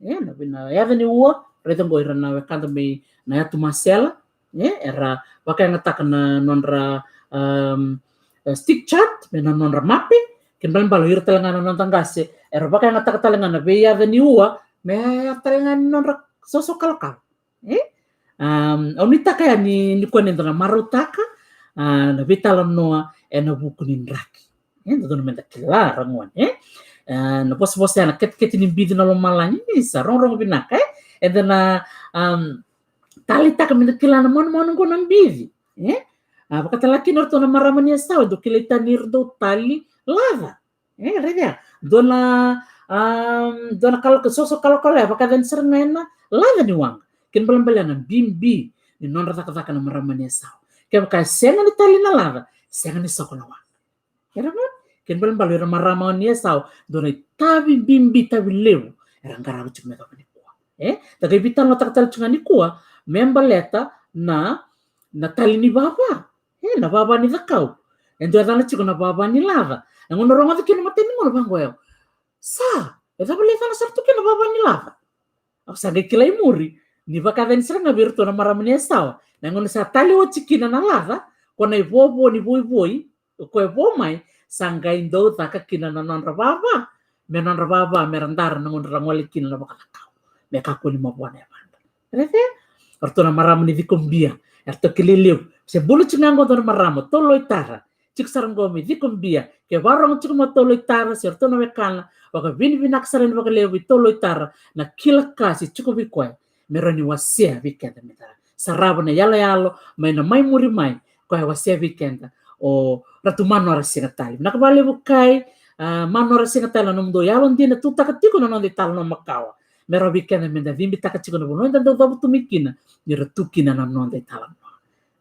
E, na, na yaca ni ua, raica qo ira na wekada mai na yatu Masela. E, era vakayagataka na nodra, um, stick chart me na nodra mape. Kena balebale ira tale ga na noda qase era vakayagataka tale ga na veiyaca ni ua me yaca tale ga ni nodra soso kalokalo. E? Um, au nuitaka yani nikua ni da na marautaka, a, na veitalanoa ena vuku ni draki. E, dodonu meda kila ragone, e? A, na vosavosa ya na ketekete ni bici na lomalagi, ni sa rogorogo vinaka, e? Eda na, um, taleitaka meda kila na manumanu qo na bici, e? A, vakatala kina o ratou na marama ni Yasawa, e dau kilai tani ira dau tali laca. E, raica ya. Dua na, um, dua na kalo, soso kalokalo ya vakayacani sara ga ena laca ni waqa. Kena balebale na bibi ni nodra cakacaka na marama ni Yasawa. Kevaka e sega ni tali na laca, sega ni soko na waqa. Era ga, kena balebale ira marama ni Yasawa, dua na itavi bibi, itavi levu era qarava tiko me yacova nikua. E, da qai veitalanoataka tale tiko ga nikua me baleta na, na tali ni vava. E, na vava ni cakau. E dua yacana tiko na vava ni laca. Na gauna rogoca kina na matai ni gauna vaqo, e, sa, e cava lai yacana sara tu kina na vava ni laca? Au sa qai kilai muri ni vakayacani sara ga vei iratou na marama ni Yasawa. Na gauna sa tali oti kina na laca, ko na ivovo ni voivoi ko e vo mai, sa qai dau caka kina na nodra vava, me nodra vava mera dara na gauna ra gole kina na vakacakau, me kakua ni mavoa na yavadra. Raica, o ratou na marama ni Cikobia, eratou kilai levu. Se bula tiko ga qo dua na marama, Toloi Tara, tiko sara qo mai Cikobia. Ke vakarogo tiko mai o Toloi Tara se o ratou na wekana, vakavinavinaka sara yani vakalevu i Toloi Tara na kila ka se tiko vei koya me rawa ni wasea vei keda meda sarava na iyaloyalo mai na mai muri mai, koya e wasea vei keda o Ratu Manora Sigatali. Vinaka vakalevu Kai, a, Manora Sigatali, na nomudou yalodina tutaka tiko na noda italanoa makawa me rawa vei keda meda cibitaka tiko na vanua eda dau cavutu mai kina ni ra tu kina na noda italanoa.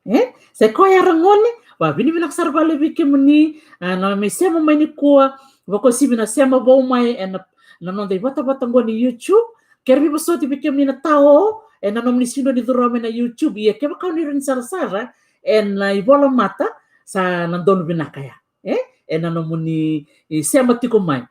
E? Sa i koya ragone, vakavinavinaka sara vakalevu vei kemuni, a, na mai sema mai nikua, vakauasivi na sema vou mai ena, na noda ivatavata qo ni YouTube. Kerea veivosoti vei kemuni na tao ena nomuni sega ni curuma mai na YouTube, ia kevaka o ni rawa ni sarasara ena ivolamata, sa na donu vinaka ya. E? Ena nomuni sema tiko mai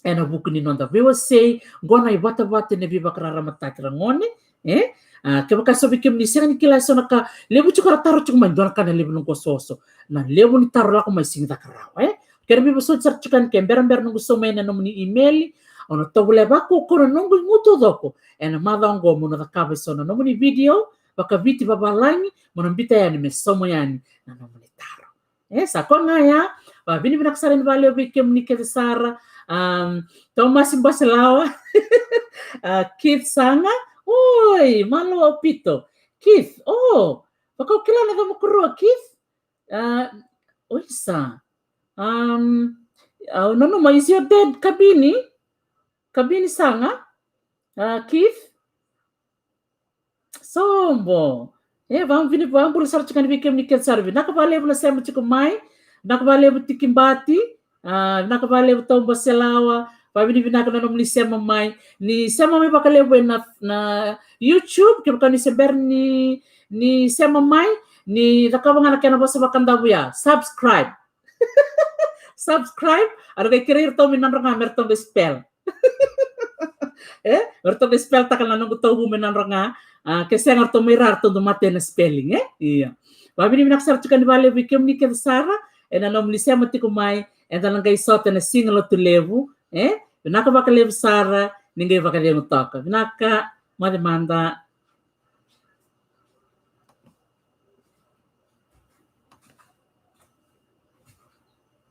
ena vuku ni noda veiwasei qo na ivatavata ni veivakararamataki ragone. E? A, kevaka so vei kemuni sega ni kila eso na ka, levu tiko era taro tiko mai, dua na ka na levu noqu osooso. Na levu ni taro lako mai sega ni caka rawa, e? Kerea veivosoti sara tiko yani ke berabera noqu sauma yani na nomuni imeli, au na tovolea vakaukaua na noqu igu taucoko ena macawa qo meu na cakava eso na nomuni vidio vakaviti vavalagi, meu na biuta yani me sauma yani na nomuni taro. E, sa koya ga ya, vakavinavinaka sara yani vakalevu vei kemuni kece sara, um, Tomasi Baselawa, a, Keith Saga, oi, malo Opito, Keith, o, vaka au kila na cava o koroa, Keith, a, oi sa, um, a, nanuma, is your dad Kabini, Kabini Saga, a, Keith, Sobo. E, vakavinavinaka, vakabula sara tiko yani vei kemuni kece sara. Vinaka vakalevu na sema tiko mai. Vinaka vakalevu Tiki Bati. A, vinaka vakalevu Tau Baselawa. Vakavinavinaka na nomuni sema mai. Ni sema mai vakalevu ena, na YouTube. Kevaka ni se bera ni, ni sema mai, ni cakava ga na kena vosa vakadavu ya. Subscribe. Subscribe. Au na qai kerei iratou me nodra ga me ratou qai spell. E, o ratou qai spell taka na noqu tauvu me nodra ga, a, ke sega o ratou mai ra, ratou dau mate na spelling, e? Ia. Vakavinavinaka sara tiko yani vakalevu vei kemuni kece sara ena nomuni sema tiko mai, eda na qai sota ena Siga Lotulevu, e? Vinaka vakalevu sara, ni qai vakacegu toka. Vinaka, moce mada.